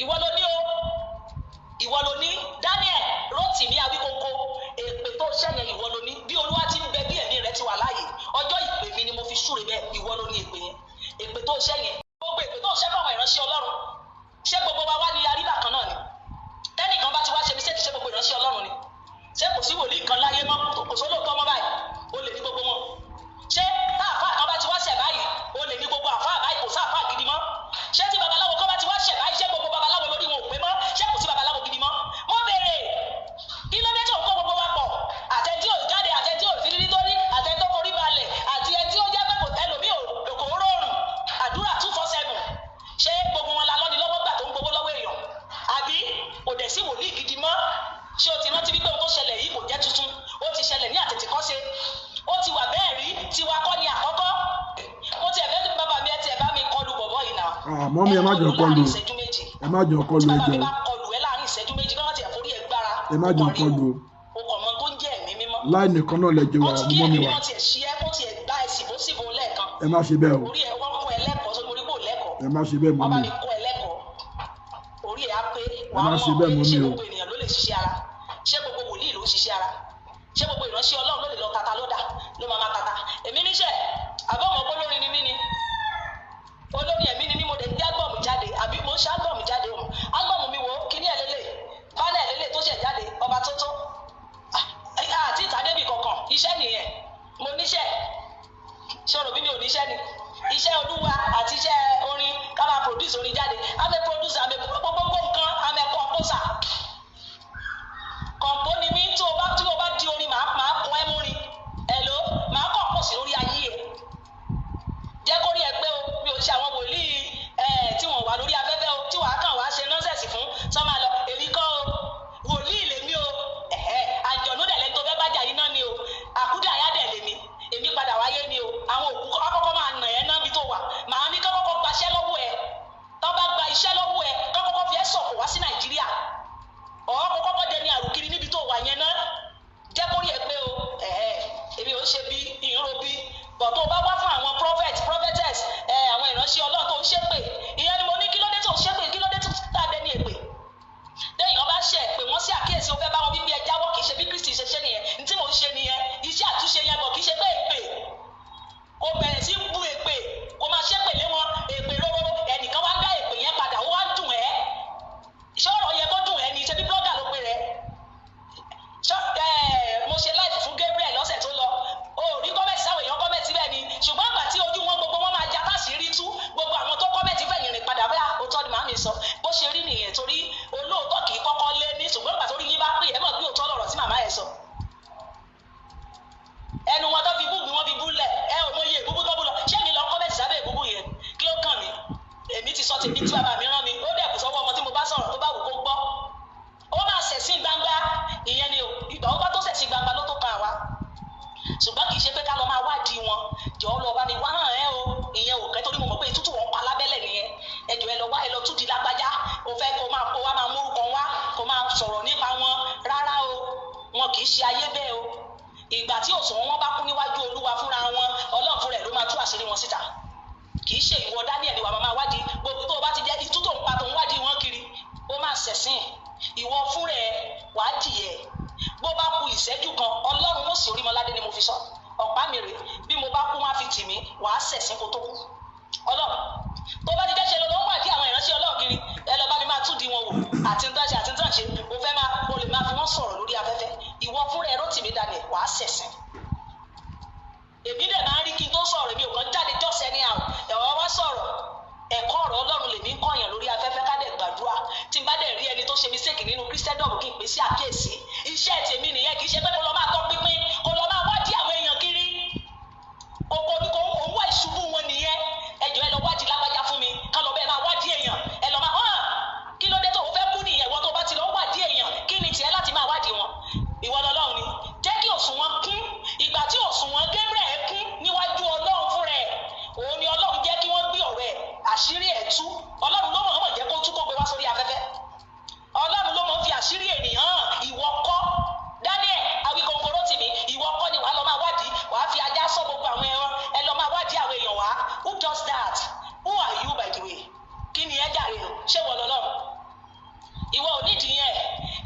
ìwọ ló ní o, ìwọ ló ní. Daniel Rotimi Awíkókó, èpè tó ṣẹ́ yẹn, ìwọ ló ní. Bí Olúwa ti ń bẹ, bí ẹ̀mí rẹ ti wà láàyè, ọjọ́ ìpè mi ni mo fi súre bẹ́ẹ̀, ìwọ ló ní èpè yẹn, èpè tó ṣẹ́ yẹn, gbogbo èpè tó ṣẹ́ fáwọn ìránṣẹ́ Ọlọ́run. Ṣé gbogbo wa wá ní arígbà kan náà ni? Tẹ́nìkan bá ti wá ṣe mistake, ṣé gbogbo ìránṣẹ́ Ọlọ́run ni? Ṣé kò sí wòlíì kan láyé mọ́? Kò sólóòtọ́ mọ́ báyìí? Ó lè ní gbogbo wọn. Ṣé táàfáà kan bá ti wá ṣẹ̀ báyìí, ó lè ní gbogbo àfáà báyìí, kò sáàfáà gidi mọ́? Ṣé tí babaláwo kan bá ti wá ṣẹ̀ báyìí, ṣé gbogbo babaláwo lórí wọn ò pé mọ́? Ṣé kò sí babaláwo gidi mọ́? Mo béèrè, kí ló dé tó ń kó gbogbo wa pọ̀? Àtẹ̀tí ò jáde, àtẹ̀tí ò fi rírí tó rí, àtẹ̀tí tó forí balẹ̀, àti ẹni tí ó jẹ́ pé kò ẹlòmíì ò kò rọrùn àdúrà 247, ṣé gbogbo wọn la lọ́ni lọ́wọ́ gbà tó ń gbowó lọ́wọ́ èèyàn? Àbí kò dẹ̀ sí wòlíì gidi mọ́? Ṣé o ti rántí wípé ohun tó ṣẹlẹ̀ yìí kò jẹ́ tuntun? Ó ti ṣẹlẹ̀ ní àtètèkọ́ṣe, ó ti wà bẹ́ẹ̀ rí. Tiwa kọ́ ni àkọ́kọ́. Mo tiẹ̀ fẹ́ kí bàbá mi, ẹ tiẹ̀ bá mi kọlu bọ̀bọ̀ yìí náà. Ah, mummy, ẹ má jọ kọlu. Láàrin ìṣẹ́jú 2. Ẹ má jọ kọlu. Tí Ẹ bàbá mi jọ bá kọlu ẹ láàrin ìṣẹ́jú 2, kí wọ́n tiẹ̀ forí ẹ gbára. Ẹ má jọ Ó kàn rí kọlu. O kàn mọ tó ń jẹ́ ẹ̀mí mímọ́. Láì nìkan náà lẹjọ wà. Wọ́n ti kí mummy ẹ̀mí wa mímọ́ tiẹ̀ ṣí ẹ, kó tiẹ̀ gbá ẹ síbòsíbò lẹ́ẹ̀kan. Ẹ má ṣe bẹ́ẹ̀ o. Orí ẹ, wọ́n kọ́ ẹ lẹ́kọ̀ọ́ sórí orí kò lẹ́kọ̀ọ́. Ẹ má ṣe bẹ́ẹ̀, Wọ́n bá mummy. mi kọ́ ẹ lẹ́kọ̀ọ́, orí ẹ á pé. Ẹ Wàá má ṣe mọ̀ bẹ́ẹ̀, pé ṣé mummy o. gbogbo ènìyàn ló lè ṣiṣẹ́ ara? Ṣé gbogbo wòlíì ló ń ṣiṣẹ́ ara? Ṣé gbogbo ìránṣẹ́ Ọlọ́run ló lè lọ tata lódà ló máa ma tata? Èmi níṣẹ́ àbọ̀ mọ̀ pé olórin ni mí ni, olórin ẹ̀mí ni mí. Mo dẹ̀ ń gbé album jáde, àbí mo ń ṣe album jáde o. Album mi wo kíní ẹ̀ lélẹ̀, bánà ẹ̀ lélẹ̀ tó ṣẹ̀ jáde, ọba tó tó àti ìtàdébì kankan. Iṣẹ́ nìyẹn, mo níṣẹ́. Ṣòro bí mi ò níṣẹ́ ni iṣẹ́ Olúwa àti iṣẹ́ orin, ká máa produce orin jáde. I'm a producer, I'm a gbogbo nǹkan, I'm a composer. Compo ni mí. Tí o bá di orin, màá kọ ẹ́ múrin. Hello, màá compose lórí ayé ẹ̀. Jẹ́ kó rí ẹ pé o, mi ò ṣe àwọn wòlíì ẹ̀ tí wọ́n wà lórí afẹ́fẹ́ o, tí wàá kàn wá ṣe nonsense fún sọ máa lọ. Èmi kọ́ o, wòlíì lèmi o. Ẹ̀hẹ́, àjọ̀nú dẹ̀ lẹ́ni tó fẹ́ bájà iná ni o. Àkúdàáyá dẹ̀ lèmi, èmi padà wáyé ni o. Àwọn òkú akọ́kọ́ máa nà ẹ́ náà bí tó wà. Màá ní kọ́kọ́ gbaṣẹ́ lọ́wọ́ ẹ. Tọ́ bá gba iṣẹ́ lọ́wọ́ ẹ, kọ́kọ́ fi ẹ́ sọ̀kò wá sí Nàìjíríà. Ìyẹn ni o, ìgbà ó bá tó ṣẹ̀sìn gbangba ló tó kan àwa, ṣùgbọ́n kì í ṣe pé ká lọ máa wádìí wọn. Jọ lọ bá mi wá hàn ẹ́ o, ìyẹn ò kẹ́, torí mo mọ̀ pé tútù wọn pa lábẹ́lẹ̀ nìyẹn. Ẹjọ́ ẹ lọ wá, ẹ lọ túdi lágbájá, o fẹ́ kó máa kó wá máa múrúkọ wá, kó máa sọ̀rọ̀ nípa wọn. Rárá o, wọn kì í ṣe ayé bẹ́ẹ̀ o. Ìgbà tí òṣùwọ̀n wọn bá kú níwájú Olúwa fúnra wọn, Ọlọ́run fúnra ẹ̀ ló máa tú àṣírí wọn síta. Kì í ṣe ìwọ Daniel ni wàá máa wádìí gbogbo tó o bá ti jẹ́ itú tó ń pa tó ń wádìí wọn kiri, ó máa ṣẹ̀sìn ìwọ fúnra ẹ̀, wàá jìyẹ. Bó bá ku ìṣẹ́jú kan, Ọlọ́run ó sì Orímọládé ni mo fi sọ ọ̀pá mi rè, bí mo bá kú, wọn á fi tì mí, wàá ṣẹ̀sìn kó tó kú. Ọlọ́run tó bá ti jẹ́ ṣe lọ lọ́wọ́ wádìí àwọn ìránṣẹ́ Ọlọ́run kiri, ẹ lọ bá mi máa túdi wọn wò àti ń tán ṣe àti ń tán ṣe, o fẹ́ máa o lè máa fi wọ́n sọ̀rọ̀ lórí afẹ́fẹ́, ìwọ fúnra ẹ Rótìmí Daniel, wàá ṣẹ̀sìn. Èmi dẹ̀ máa ń rí kí n tó sọ̀rọ̀, èmi ò kàn jáde jọ́sẹ̀ ní àwọn ẹ̀wọ̀n wá sọ̀rọ̀. Ẹ̀kọ́ ọ̀rọ̀ Ọlọ́run lèmi ń kọ̀yàn lórí afẹ́fẹ́, ká dẹ̀ gbàdúrà. Tí n bá dẹ̀ rí ẹni tó ṣe mistake nínú Christendom, kí n pè sí àkíyèsí. Iṣẹ́ tèmi nìyẹn. Kì í ṣe pé kó lọ máa tọ́ pínpín, kó lọ máa wádìí àwọn èèyàn kiri, kókó ní kó òun wá ìṣubú wọn nìyẹn. Ẹjọ́ ẹ lọ wádìí lágbájá fún mi, ká lọ bẹ́ẹ̀ máa wádìí èèyàn, ẹ lọ máa hàn. Kí ló dé tó o fẹ́ kú nìyẹn? Ìwọ tó bá ti lọ wádìí èèyàn, kí ni tiẹ̀ láti máa wádìí wọn? Ìwọ lọ́lọ́run ni jẹ́ kí òṣùwọ̀n kún. Ìgbà tí òṣùwọ̀n Gabriel kún níwájú Ọlọ́run fúnra ẹ̀, òun ni Ọlọ́run jẹ́ kí wọ́n gbé ọ̀rọ̀ ẹ̀, àṣírí ẹ̀ tú. Ọlọ́run ló mọ̀ọ́mọ̀ jẹ́ kó tú, kó gbé wá sórí afẹ́fẹ́. Ọlọ́run ló mọ̀ ń fi àṣírí ènìyàn hàn. Ìwọ kọ́, Daniel Awikonko Rotimi, ìwọ kọ́ ni wàá lọ máa wádìí, wàá fi ajá sọ gbogbo àwọn ẹran, ẹ lọ máa wádìí àwọn èèyàn wá. Who does that? Who are you, by the way? Kí ni ẹ jàre o? Ṣé wọ́n lọ́lọ́run? Ìwọ ò nídìí yẹn.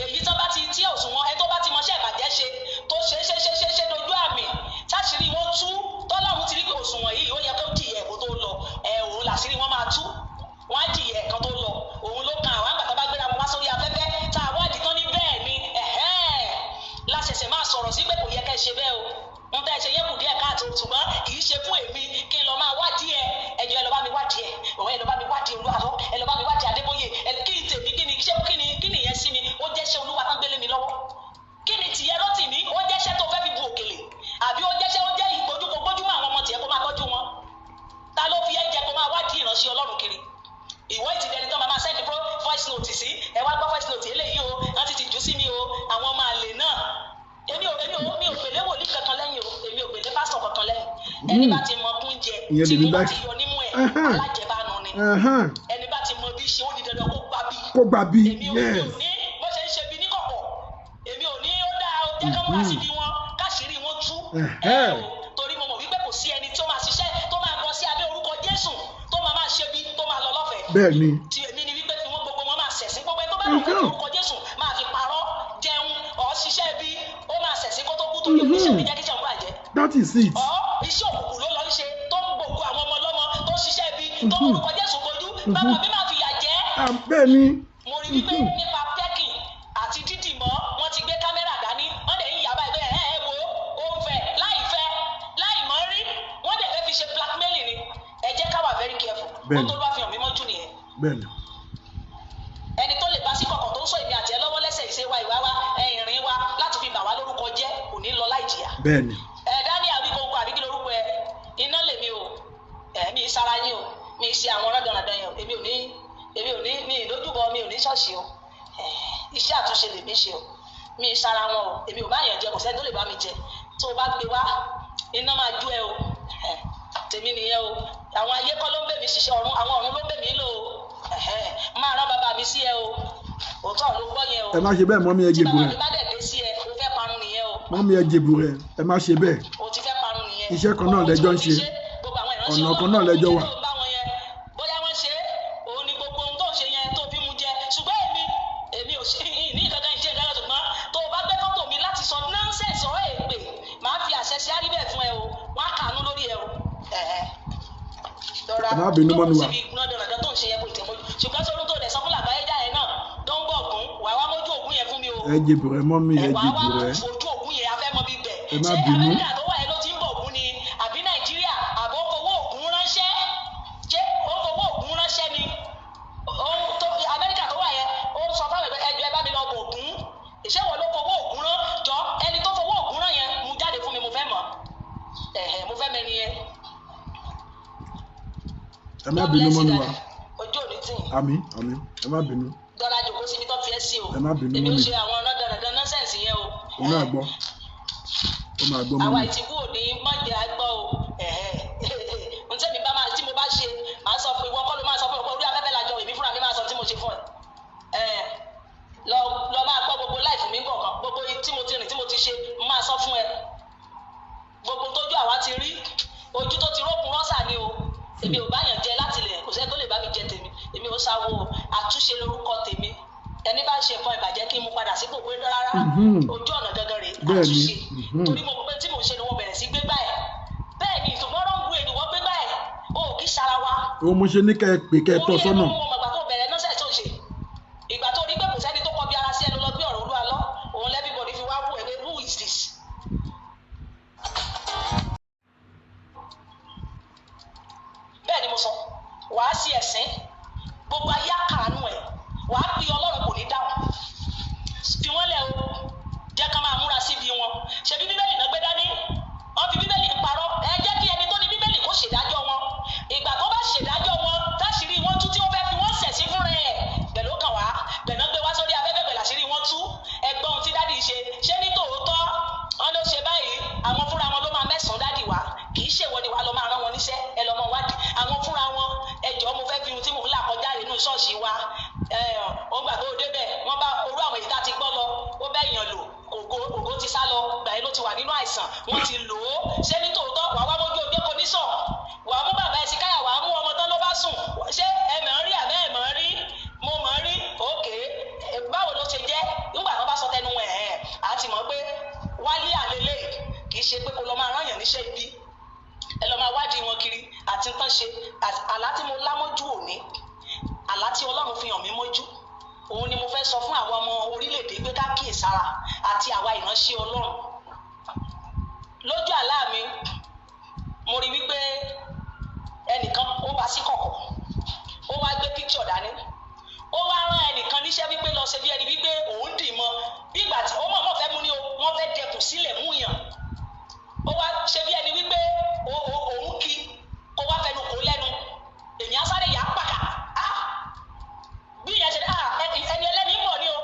Èyí tó bá ti tí òṣùwọ̀n ẹ tó bá ti mọṣẹ́ ìbàjẹ́ ṣe, tó ṣe ṣe ṣe ṣe ṣe dojú àmì, táṣìírí wọn tú, tọ́lọ́run ti rí pé òṣùwọ̀n yìí, ó yẹ kó jìyà ẹ̀ kó tó lọ ẹ̀, òun làṣírí wọn máa tú, wọn á jìyà ẹ̀ kan tó lọ. Òun ló kan àwọn àgbà tó bá gbéra wọn wá sórí afẹ́fẹ́ tá a wádìí tán ní bẹ́ẹ̀ ni ẹ̀hẹ́n láṣẹ̀ṣẹ̀ máa sọ̀rọ̀ sí pé kò yẹ kẹ́ ṣe bẹ́ẹ̀ o, ń tẹ́ ṣe yẹ kù díẹ̀ káàtó. Ṣùgbọ́n kì í ṣe fún èmi kí n lọ máa wádìí ẹ. Ẹjọ́ ẹ lọ bá mi wádìí ẹ, òun ẹ lọ bá mi wádìí Olúwarọ, ẹ lọ bá mi wádìí Adébóyè ẹ. Kí n tèmi? Kí ni ṣé? Kí ni kí nìyẹn sí mi? Ó jẹ́ ṣé Olúwa tán gbélé mi lọ́wọ́. Kí ni tìyẹ Rótìmí? Ó jẹ́ṣẹ́ tó fẹ́ fi bu òkèlè, àbí ó jẹ́ṣẹ́, ó jẹ́ ìgbójú kó gbójúmọ́ àwọn ọmọ tiẹ̀ kó máa tọ́jú wọn? Ta ló fi ẹ́ jẹ kó máa wádìí ìránṣẹ́ Ọlọ́run kiri? Ìwọ ìtìlẹ̀ ẹni tó máa send voice note sí ẹ. Wá gbọ́ voice note eléyìí o, wọ́n ti ti jù sí mi o, àwọn ọmọ àlè náà. Èmi ò èmi ò mi ò pèlé wòlíì kankan lẹ́yìn o, èmi ò pèlé pásítọ̀ kankan lẹ́yìn. Ẹni bá ti mọ kún jẹ Ìyẹn tí lèmi mo bá bá- ti yọ nímú ẹ, alájẹbánu ni. Ẹni bá ti mọ bí ṣe, ó di dandan kó gbá bí. Kó gbà bí. Èmi ò mi ò Yes. ní bó ṣe ń ṣe bí níkọ̀kọ̀, èmi ò ní ó dáa o, jẹ́ ká múra síbi wọn, káṣírí wọn tú ẹ o, torí mo mọ̀ wípé kò sí ẹni tó máa ṣiṣẹ́, tó máa bọ́ sí abẹ́ orúkọ Jésù, tó máa máa ṣe bí, tó máa lọ lọ́fẹ̀ẹ́. Bẹ́ẹ̀ ni. Tí èmi ni wípé fi wọn gbogbo wọn máa ṣẹ̀sín. Gbogbo ẹni tó bá lò pé orúkọ Jésù máa fi parọ́ jẹun ọ̀ ṣiṣẹ́ bí, ó máa ṣẹ̀sín kó tó kú, torí oníṣẹ́ oníjẹ́ kíṣẹ́ òun bàjẹ́. That is it. Ọ̀ iṣẹ́ òkùnkùn ló lọ ń ṣe, tó ń gbogbo àwọn ọmọ ọlọ́mọ, tó ń ṣiṣẹ́ bí, tó ń orúkọ Jésù bojú, bàbá mi máa fìyà jẹ. Ah, bẹ́ẹ̀ ni. Mo rí wípé nípa pẹ́kìn àti dídì mọ́, wọ́n ti gbé kámẹ́rà dání, wọ́n dẹ̀ ń yà báyìí bẹ́ẹ̀. Ẹ wo, ó ń fẹ́ láì fẹ́ láì mọ̀ rí, wọ́n dẹ̀ fẹ́ fi ṣe blackmailing ni. Ẹ jẹ́ ká wà very careful. Bẹ́ẹ̀ni. Ó tó lọ́ọ́ fi hàn mí mọ́jú nìyẹn. Bẹ́ẹ̀ ni. Ẹni tó lè bá sí kọ̀kọ̀, tó ń sọ èmi àti ẹ lọ́wọ́ lẹ́sẹ̀, ìṣe wa, ìwà wa, ìrìn wa, láti fi bà wá lórúkọ jẹ́, kò ní lọ láì jìyà. Bẹ́ẹ̀ ni. Ẹ Daniel Awikonko, àbí kí lorúkọ ẹ, iná lèmi o, ẹ mi sara yín o, mi ṣe àwọn rándanrandan yẹn o. Èmi ò ní mi ìlójúbọ, mi ò ní ṣọ́ọ̀ṣì o. Ẹ iṣẹ́ àtúnṣe lèmi ṣe o, mi sara wọn o. Èmi ò bá yàn jẹ, kò sẹ́ni tó lè bá mi jẹ. Tó o bá gbé wá, iná máa jó ẹ o. Ẹ tèmi nìyẹn o. Àwọn ayé kọ́ ló ń bẹ̀ mí ṣiṣẹ́, ọ̀run, àwọn ọ̀run ló ń bẹ̀ mí lò o. Ẹ̀hẹ́n, máa rán bàbá mi sí ẹ o. Òótọ́ ló gbọ́ yẹn o. Ẹ má ṣe bẹ́ẹ̀, mọ́mí, ẹ Tí jèbù bàbá rẹ̀. mi bá dẹ̀ dé sí ẹ, o fẹ́ parun nìyẹn o. Mọ́mí, ẹ jèbù rẹ̀, ẹ má ṣe bẹ́ẹ̀. O ti fẹ́ parun nìyẹn. Iṣẹ́ kan náà lẹ́jọ́ ń ṣe. Gbogbo àwọn ìránṣẹ́ Ọ̀nà kan Ọlọ́run náà lẹ́jọ́ tó wà. ń bá wọn yẹn, bóyá wọ́n ṣe é, òun ni gbogbo ohun tó ń ṣe yẹn tó fi mu jẹ. Ṣùgbọ́n èmi ò ṣe ní kankan ìṣe ìdájọ́. Ṣùgbọ́n tó o bá gbé fọ́tò mi láti sọ nonsense ọ̀rọ̀ èpè, màá fi àṣẹ ṣe àríbẹ̀ fún ẹ o, wọ́n á kàánú lórí ẹ o. Ẹ̀hẹ́. Dọ́ra Ẹ má bínú, mọ́mí wa. jókòó síbi dandandan tó ń ṣe yẹn kò tẹ̀ mójú. Ṣùgbọ́n sọ́dún tó lẹ̀ sọ fún làgbáyé já yẹn náà tó ń bọ̀ ògún, wàá wá mójú ògún yẹn fún mi o. Ẹ jèbù rẹ̀, mọ́mí, ẹ Wàá wá jèbù rẹ̀. fojú ògún yẹn, afẹ́ mọ bí bẹ̀. Ẹ má Ṣé bínú. Amẹ́ríkà tó wà yẹn ló ti ń bọ̀ ògún ni, àbí Nàìjíríà, àbó fowó ògún ránṣẹ́? Ṣé ó fowó ògún ránṣẹ́ ni? Ohun tó Amẹ́ríkà tó wà yẹn, ó ń sọ fáwọn ẹgbẹ́, ẹjọ́ ẹ bá mi lọ bọ̀ ògún. Ṣé wọ́n ló fowó ògún rán? Jọ, ẹni tó fowó ògún rán yẹn, mú jáde fún mi, mo fẹ́ mọ̀. Ẹ̀hẹ̀, mo fẹ́ mẹ́ni yẹn. Ẹ má bínú, mọ́mí wa. Ojú òní tì yín. Àmín, àmín, ẹ má bínú. Dọ́là, jòkó síbi tó fi ẹ́ sí o. Ẹ má bínú, Èmi ò mọ́mì. ṣe àwọn ọ̀nà dandan nonsense yẹn o. Òun náà gbọ́, ó máa gbọ́ Àwa mọ́ mi. Ìtìkú ò ní mọ̀jẹ̀ àgbọ̀ o. N tẹ́mi bá máa tí mo bá ṣe, màá sọ fún ìwọ kọ́ ló máa sọ fún ìwọ orí afẹ́fẹ́ làjọ, èmi fúnra mi máa sọ tí mo ṣe fún ẹ. Lọ lọ máa gbọ́ gbogbo life mi kọ̀ọ̀kan, gbogbo tí mo ti rìn, tí mo ti ṣe, n máa sọ fún ẹ. Gbogbo tójú àwa ti rí, ojú tó ti rókun rọ́ṣà ni o. Èmi ò bá yàn jẹ láti lẹ̀, kò sẹ́ni tó lè bá mi jẹ tèmi. Èmi ò sáwó o. Àtúnṣe lórúkọ tèmi. Ẹni bá ṣe nǹkan ìbàjẹ́, kí n mú padà sípò pé rárá, ojú ọ̀nà gangan rèé, àtúnṣe. Torí mo mọ̀ pé tí mò ń ṣe ni wọ́n bẹ̀rẹ̀ sí gbé báyìí. Bẹ́ẹ̀ ni, ṣùgbọ́n wrong way ni wọ́n gbé báyìí. O ò kí sara wa. Òun mo ṣe ní kẹ́ ẹ pè, kẹ́ ẹ tọ́ Mo rí sọ́nà. ẹnu, mo mọ̀gbà tó bẹ̀rẹ̀ nọ́sẹ̀ tó ń ṣe. Ìgbà tó rí pé kò sẹ́ni tó kọ bí ara sí ẹnu lọ gbé ọ̀rọ̀ Olúwa lọ, òun everybody fi wá wù ẹ́ pé, "Who is this?" Bẹ́ẹ̀ ni mo sọ, wàá sí ẹ̀sìn, gbogbo ayé àkàánú ẹ̀, wàá pe Ọlọ́run, kò ní dáhùn. Fi wọ́n lẹ̀ o, jẹ́ ká máa múra síbi wọn. Ṣebí Bíbélì náà gbé dání, wọ́n fi Bíbélì parọ́. Ẹ jẹ́ kí ẹni tó ní Bíbélì kó ṣèdájọ́ wọn. Ìgbà tó bá ṣèdájọ́ wọn, táṣìírí wọn tú, tí wọ́n fẹ́ fi wọ́n sẹ̀ sí fúnra ẹ̀ pẹ̀lú kàn wá gbẹ̀nà gbé wá sórí afẹ́fẹ́ pẹ̀lú àṣírí wọn tú. Ẹgbọ́n ohun tí daddy ṣe, ṣé ní tòótọ́ wọn ló ṣe báyìí? Àwọn fúnra wọn ló máa mẹ́sàn-án daddy wá. Kì í ṣèwọ ni wàá lọ máa rán wọn níṣẹ́. Ẹ lọ mọ wádìí àwọn fúnra wọn. Ẹ jọ̀ọ́, mo fẹ́ fi ohun tí mò ń là kọjá nínú ṣọ́ọ̀ṣì wa. Ó gbà tó débẹ̀, wọ́n bá orú àwọn èyí tá a ti gbọ́ lọ, ó bẹ́ èèyàn lò, ògo ògo ti sá lọ, gbà yín ló ti wà nínú àìsàn, wọ́n ti lò ó. Ṣé ní tòótọ́? Wàá wá mójú ojú kò ní sọ, wàá mú bàbá ẹ̀ sí káyà, wàá mú ọmọ tán ló bá sùn. Ṣé ẹ mọ̀ ń rí àbẹ́ ẹ̀ mọ̀ ń rí? Mo mọ̀ ń rí. Òkè, báwo ló ṣe jẹ́? Nígbà tó bá sọ tẹnu ẹ̀ ẹ̀ àti mọ̀ pé wálé àlélẹ́, kì í ṣe pé kó lọ máa rán yàn níṣẹ́ ibi. Ẹ lọ máa wádìí wọn kiri àti tán ṣe. Àlá tí mo lá mọ́jú òní, àlá tí Ọlọ́run fi hàn mí mọ́jú, òun ni mo fẹ́ sọ fún àwọn ọmọ orílẹ̀-èdè pé ká kíyèsára àti àwa ìránṣẹ́ Ọlọ́run. Lójú àlá mi, mo rí wípé ẹnìkan ó bá sí kọ̀kọ̀, ó wá gbé picture dání, ó wá rán ẹnìkan níṣẹ́ wípé lọ ṣe bí ẹni wípé òun dì mọ́, bí ìgbà tí ó mọ̀ọ́mọ̀ fẹ́ mú ní o, wọ́n fẹ́ dẹkùn sílẹ̀ mú yàn. Ó wá ṣe bí ẹni wípé òun kí kó wá fẹnu kò lẹ́nu, èmi á sáré yà á pàkà á. Bí ìyẹn ṣe ní, ẹni ẹlẹ́ni ń bọ̀ ni o,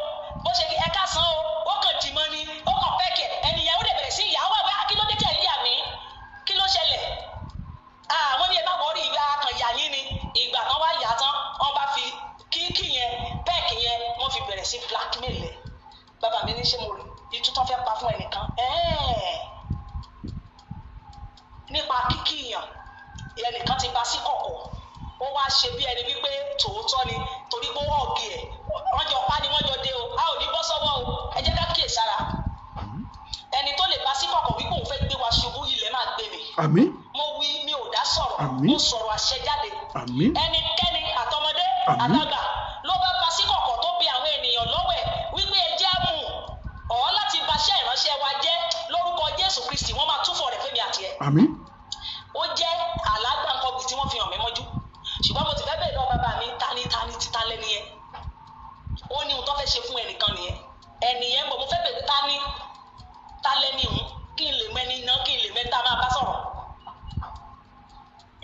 bó ṣe ẹ ká san o, ó kàn dì mọ́ ni, ó kàn pẹ́kẹ̀ ẹni yẹn, ó dẹ̀ bẹ̀rẹ̀ sí ìyá wà wá, "Kí ló dé tẹ̀ ń yà mí? Kí ló ṣẹlẹ̀?" Àwọn ní ẹ má wọrí, ìgbà kan yà yín ni. Ìgbà kan wá yà tán, wọ́n bá fi kíkì yẹn, pẹ́ẹ̀kì yẹn, wọ́n fi bẹ̀rẹ̀ sí blackmail ẹ̀. Bàbá mi ní, ṣé mo rí itú tán fẹ́ pa fún ẹnìkan nípa kíkì yàn? Ẹnìkan ti bá sí kọ̀kọ̀, ó wá ṣe bí ẹni wípé tòótọ́ ni, torí pé ó ọ̀gì ẹ̀, wọ́n jọ pa ni, wọ́n jọ dé o. A ò ní bọ́ sọ́wọ́ o. Ẹ jẹ́ ká kíyè sára. Ẹni tó lè bá sí kọ̀kọ̀ wípé òun fẹ́ gbé wa ṣubú, ilẹ̀ máa gbé mi. Àmín. Mo wí, mi ò dá sọ̀rọ̀. Àmín. Mo sọ̀rọ̀ àṣẹ jáde. Àmín. Ẹnikẹ́ni, àtọmọdé, Àmín. àtàgbà ló bá bá sí kọ̀kọ̀ tó bí àwọn ènìyàn lọ́wọ́ ẹ̀ wípé ẹ jẹ́ mú ọ̀ láti baṣẹ́ ìránṣẹ́ wa jẹ́, lórúkọ Jésù Kristi, wọ́n máa túfọ̀ rẹ̀ fẹ́mi àti ẹ̀. Àmín. Ó jẹ́ àlágbàǹkọ̀gbì tí wọ́n fi hàn mí mọ́jú, ṣùgbọ́n mo ti fẹ́ bẹ̀rẹ̀ lọ́wọ́ bàbá mi, tani tani títa lẹ́ni yẹn? Ó ní ohun tó fẹ́ ṣe fún ẹnìkan nìyẹn. Ẹnìyẹn ń bọ̀. Mo fẹ́ bẹ̀rẹ̀ tani ta lẹ́ni òun, kí n lè mọ ẹni náà, kí n lè mẹ́ta máa bá sọ̀rọ̀.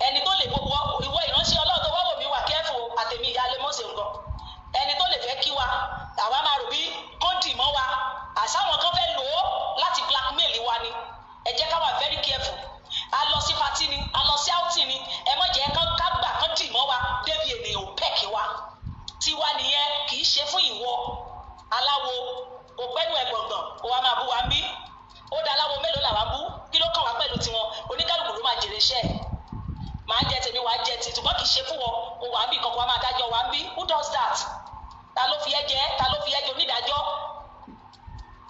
Ẹni tó lè gbogbo ìwọ ìránṣẹ́ Ọlọ́run tó wá wò mí, wà kẹ́fù àtẹ̀mí ìyáálé mọ́sẹ̀ nǹkan. Ẹni tó lè fẹ́ kí wa, àwa máa rò bí kọ́ńtì mọ́ wa, àsáwọn kan fẹ́ lò ó láti blackmail wa ni. Ẹ jẹ́ ká wà very careful. A lọ sí party ni, a lọ sí outing ni, ẹ má jẹ́ kán ká gbà kán dì mọ́ wa débi ènìyàn ò pẹ́ẹ̀kì wa. Tiwa nìyẹn, kì í ṣe fún ìwọ aláwo. Kò pẹ́nu ẹ̀ gbọ̀ngàn, ó wá máa bú wa ń bí. Ó da, aláwo mélòó làwa bú? Kí ló kàn wá pẹ̀lú tiwọn? Oníkálukú ló máa jèrè iṣẹ́ ẹ̀. Màá jẹ tèmi, wàá jẹ ti, ṣùgbọ́n kì í ṣe fún wọn. Kò wá bí kankan wàá máa dájọ́ wá ń bí. Who does that? Ta ló fi ẹ́ jẹ? Ta ló fi ẹ́ jẹ onídàájọ́?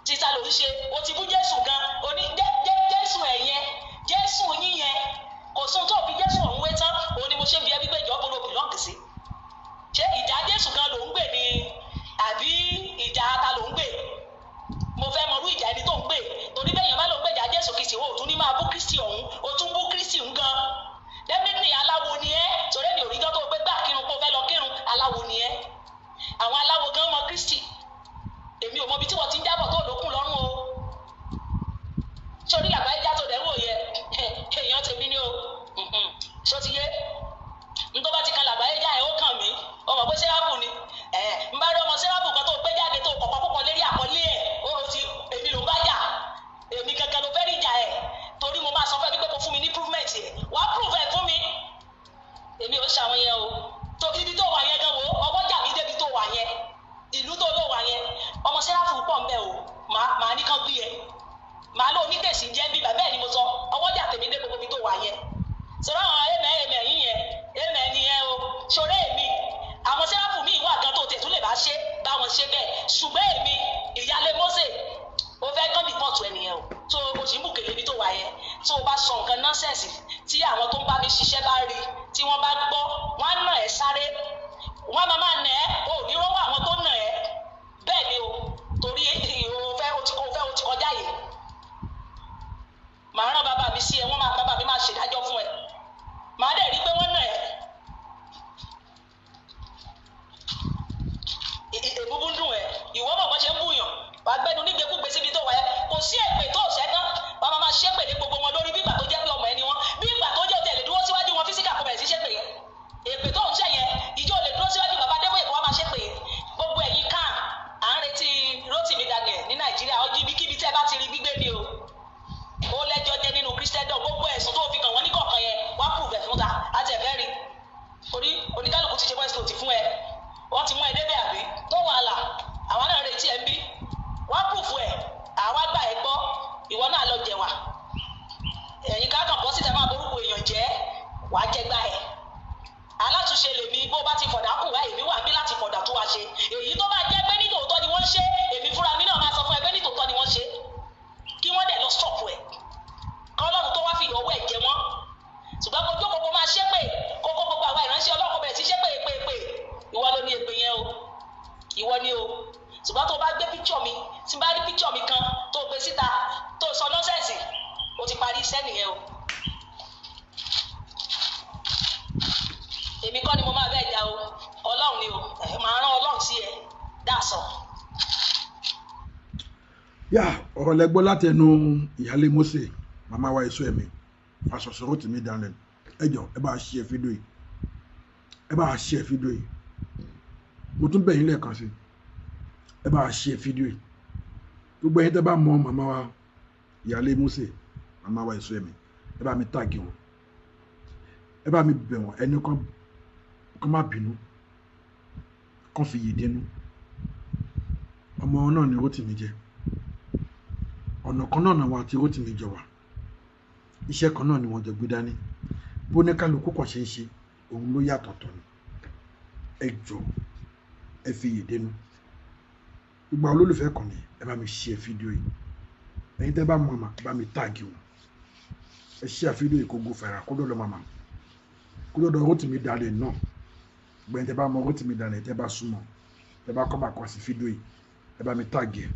Títa ló ń ṣe. O ti bú Jésù gan oní Jésù ẹ̀ yẹn, Jésù yín yẹn, kò sóhun tó fi Jésù ọ̀hún wé tán. Òun ni mo ṣe ń bi ẹ́ wípé ìjọ bolo belong sí. Ṣé ìjà Jésù gan ló ń gbè ni, àbí ìjà ta ló ń gbè? Mo fẹ́ mọ irú ìjà ẹni tó ń gbè, torí bẹ́ẹ̀ yẹn bá ló ń gbèjà Jésù Kristi, o ò tún ní máa bú Kristi ọ̀hún, o tún bú Kristi ń gan. Definitely aláwo ni ẹ́, torí ẹni òrìjọ́ tó gbé gbà kírun kó fẹ́ lọ kírun, aláwo ni ẹ́. Àwọn aláwo gan mọ Kristi. Èmi ò mọ ibi tí wọ́n ti ń jábọ̀ tó lókun lọ́rùn o. Sórí làgbáyé já tó dẹ́wọ̀ yẹ, èèyàn tèmi ni o. Ṣó ti yé? Ntọ́ bá ti kan làgbáyé já ẹ̀, ó kàn mí. Ọmọ pé sẹ́ráfù ni ẹ̀ ń bá rí ọmọ sẹ́ráfù kan tó gbé jáde tó kọ̀kọ́ púpọ̀ lérí àkọlé ẹ̀, ó ti èmi ló ń bá jà. Màá ní kán gbé ẹ, màá lọ oníkèsí jẹ́ bíbá. Bẹ́ẹ̀ ni mo sọ, ọwọ́jà tèmi dé gbogbo ibi tó wà yẹn. Sọ̀rọ̀ àwọn ẹ̀mẹ́ ẹ̀mẹ́ yín yẹn, ẹ̀mẹ́ ni ẹ o. Ṣọ̀rẹ́ èmi, àwọn sẹ́ráfù míì wà gan tó tẹ̀ tún lè bá ṣe bá wọn ṣe bẹ́ẹ̀, ṣùgbọ́n èmi ìyáálé Mósè, o fẹ́ kán dìpọ̀tù ẹnìyẹn o. Tó o sì ń bùkèlè ibi tó wà yẹn, tó o bá sọ nǹkan nonsense tí àwọn tó ń bá mi ṣiṣẹ́ bá rí, tí wọ́n bá gbọ́, wọ́n á nà ẹ́ sáré, wọ́n máa máa nà ẹ́, o ò ní rọ́wọ́ àwọn tó nà ẹ́. Bẹ́ẹ̀ ni o, torí o fẹ́ o ti o fẹ́ o ti kọjá yìí. Màá rán bàbá mi sí ẹ, wọ́n máa bàbá mi máa ṣèdájọ́ fún ẹ, màá dẹ̀ rí pé wọ́n nà ẹ́. Èbúbú ń dùn ẹ́, ìwọ mọ̀ bọ́ ṣe ń bùyàn, wàá gbẹ́nu nígbèkúgbè síbi tó wà ẹ́. Kò sí èpè tó ṣẹ́ tán, wàá máa máa ṣépè ní gbogbo wọn lórí bí ìgbà tó jẹ́ pé ọmọ ẹni wọn, bí ìgbà tó jẹ́ òtẹ̀ lè dúró síwájú wọn físíkà kò bẹ̀rẹ̀ sí ṣépè yẹn. Èpè tó ń ṣe yẹn, ìjọ lè dúró síwájú bàbá Adébóyè kó wá máa ṣépè yẹn. Gbogbo ẹ̀yin kan à ń retí Rótìmí Daniel ní Nàìjíríà, ọjọ́ ibikíbi tẹ́ bá ti rí gbígbé ni o. Ó lẹ́jọ́ jẹ́ nínú Christendom, gbogbo ẹ̀sùn tó fi kàn wọ́n ní kọ̀ọ̀kan yẹn, wá prove ẹ̀ fún ta àti ẹ̀fẹ́ rí. Orí oníkálukú ti ṣe voice note fún ẹ, wọ́n ti mú ẹ débẹ̀ àbí tó wàhálà, àwa náà retí ẹ ń bí, wá prove ẹ̀, àwa gbà ẹ gbọ́, ìwọ náà lọ jẹ̀wà. Ẹ̀yin ká kàn bọ́ síta máa borúkọ èèyàn jẹ́, wàá jẹgbà ẹ̀. Alátúnṣe lèmi, bó bá ti fọ̀dà kù wá, èmi wà ń bí láti fọ̀dà tó wa ṣe. Èyí tó bá jẹ́ pé nítòótọ́ ni wọ́n ń ṣe, èmi fúnra mi náà máa sọ fún ẹ pé nítòótọ́ ni wọ́n ṣe, kí wọ́n dẹ̀ lọ stop ẹ̀, kọ́lọ́run tó wá fi ìyọ̀wọ́ ẹ̀ jẹ wọ́n. Ṣùgbọ́n kojú kókó máa ṣépè kókó gbogbo àwa ìránṣẹ́ Ọlọ́run bẹ̀rẹ̀ sí ṣépè pé pé ìwọ ló ní èpè yẹn o, ìwọ ni o. Ṣùgbọ́n tó bá gbé píkṣọ̀ mi, tí bá rí píkṣọ̀ mi kan tó gbé síta tó sọ nọ́sẹ̀nsì, o ti parí iṣẹ́ nìyẹn o. Èmi kọ́ ni mo máa bẹ́ẹ̀ jà o, Ọlọ́run ni o, màá rán Ọlọ́run sí ẹ dáàsọ. Yá, ọ̀rọ̀ lẹ gbọ́ láti ẹnu ìyáálé Mósè, màmá wa èso ẹ̀mí Fásọsọ Rótìmí Daniel. Ẹ jọ, ẹ bá a ṣe fídíò yìí, ẹ bá a ṣe fídíò yìí. Mo tún bẹ̀ yín lẹ́ẹ̀kan sí, ẹ bá a ṣe fídíò yìí. Gbogbo ẹ̀yin tẹ́ bá mọ màmá wa ìyáálé Mósè, màmá wa èso ẹ̀mí, ẹ bá mi táàgì wọn, ẹ bá mi bẹ̀ wọ́n, ẹni kan má bínú, kan fi yè dénú. Ọmọ náà ni Rótìmí jẹ́, ọ̀nà kan náà làwọn àti Rótìmí jọ wà, iṣẹ́ kan náà ni wọ́n jọ gbé dání. Bó ní kálukú kàn ṣe ń ṣe òun ló yàtọ̀ tọ̀ ni. Ẹ jọ, ẹ fi yè dénú. Gbogbo àwọn olólùfẹ́ kan ni ẹ bá mi ṣe fídíò yìí. Ẹ̀yin tẹ́ bá mọ màmá, ẹ bá mi táàgì wọn, ẹ ṣe fídíò yìí kó go fàrà, kó dọ̀dọ̀ màmá, kó dọ̀dọ̀ Rótìmí Daniel náà. Gbogbo ẹ̀yin tẹ́ bá mọ Rótìmí Daniel, tẹ́ bá súnmọ́, tẹ́ bá kọ́ bá kọ́ sí fídíò yìí, ẹ bá mi táàgì ẹ,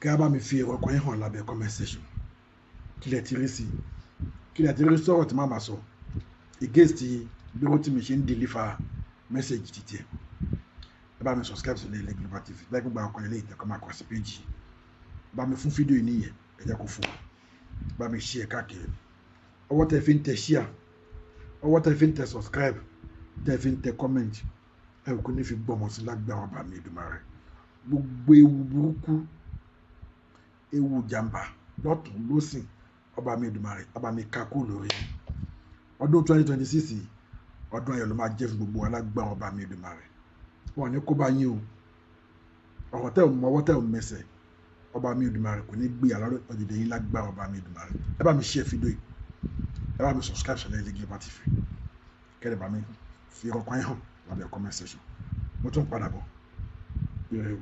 kí a bá mi fi èrò ọkàn yín hàn lábẹ́ comment section. Kí lẹ ti rí sí, kí lẹ ti rí sọ̀rọ̀ tí màmá sọ against bí Rótìmí ṣe ń deliver message títí ẹ. Ẹ bá mi subscribe sí Ilé Global TV láì gbogbo àwọn ọkàn ilé ìtẹ̀kọ́ máa kọ́ sí péjì. Bá mi fún fídíò yìí nìyẹn, ẹ jẹ́ kó fún wa, bá mi share káàkiri. Ọwọ́ tẹ fi ń tẹ share, ọwọ́ tẹ fi ń tẹ subscribe, tẹ fi ń tẹ comment, ẹ kò ní fi gbọ́mọ sí lágbára ọba mi Èdùmàrè. Gbogbo ewu burúkú, ewu jàmbá lọ́tún lọ́sìn, ọba mi Èdùmàrè ọba mi ká kó lórí. Ọdún 2026 yìí, ọdún ayọ̀ ló máa jẹ́ fún gbogbo alágbára ọba mi Èdùmàrè. Wọn ní kó bá yín o, ọ̀rọ̀ tẹ́ ò mọwọ́ tẹ́ ò mẹsẹ̀, ọba mi Èdùmàrè kò ní gbé àlọ́ ọ̀dẹ̀dẹ̀ yín lágbára ọba mi Èdùmàrè. Ẹ bá mi share fídíò yìí, ẹ bá mi subscribe sí Ilé Global TV, kẹ́lẹ́ bá mi fi ọkàn yín hàn lábẹ́ comment section. Mo tún padà bọ̀. Ire o.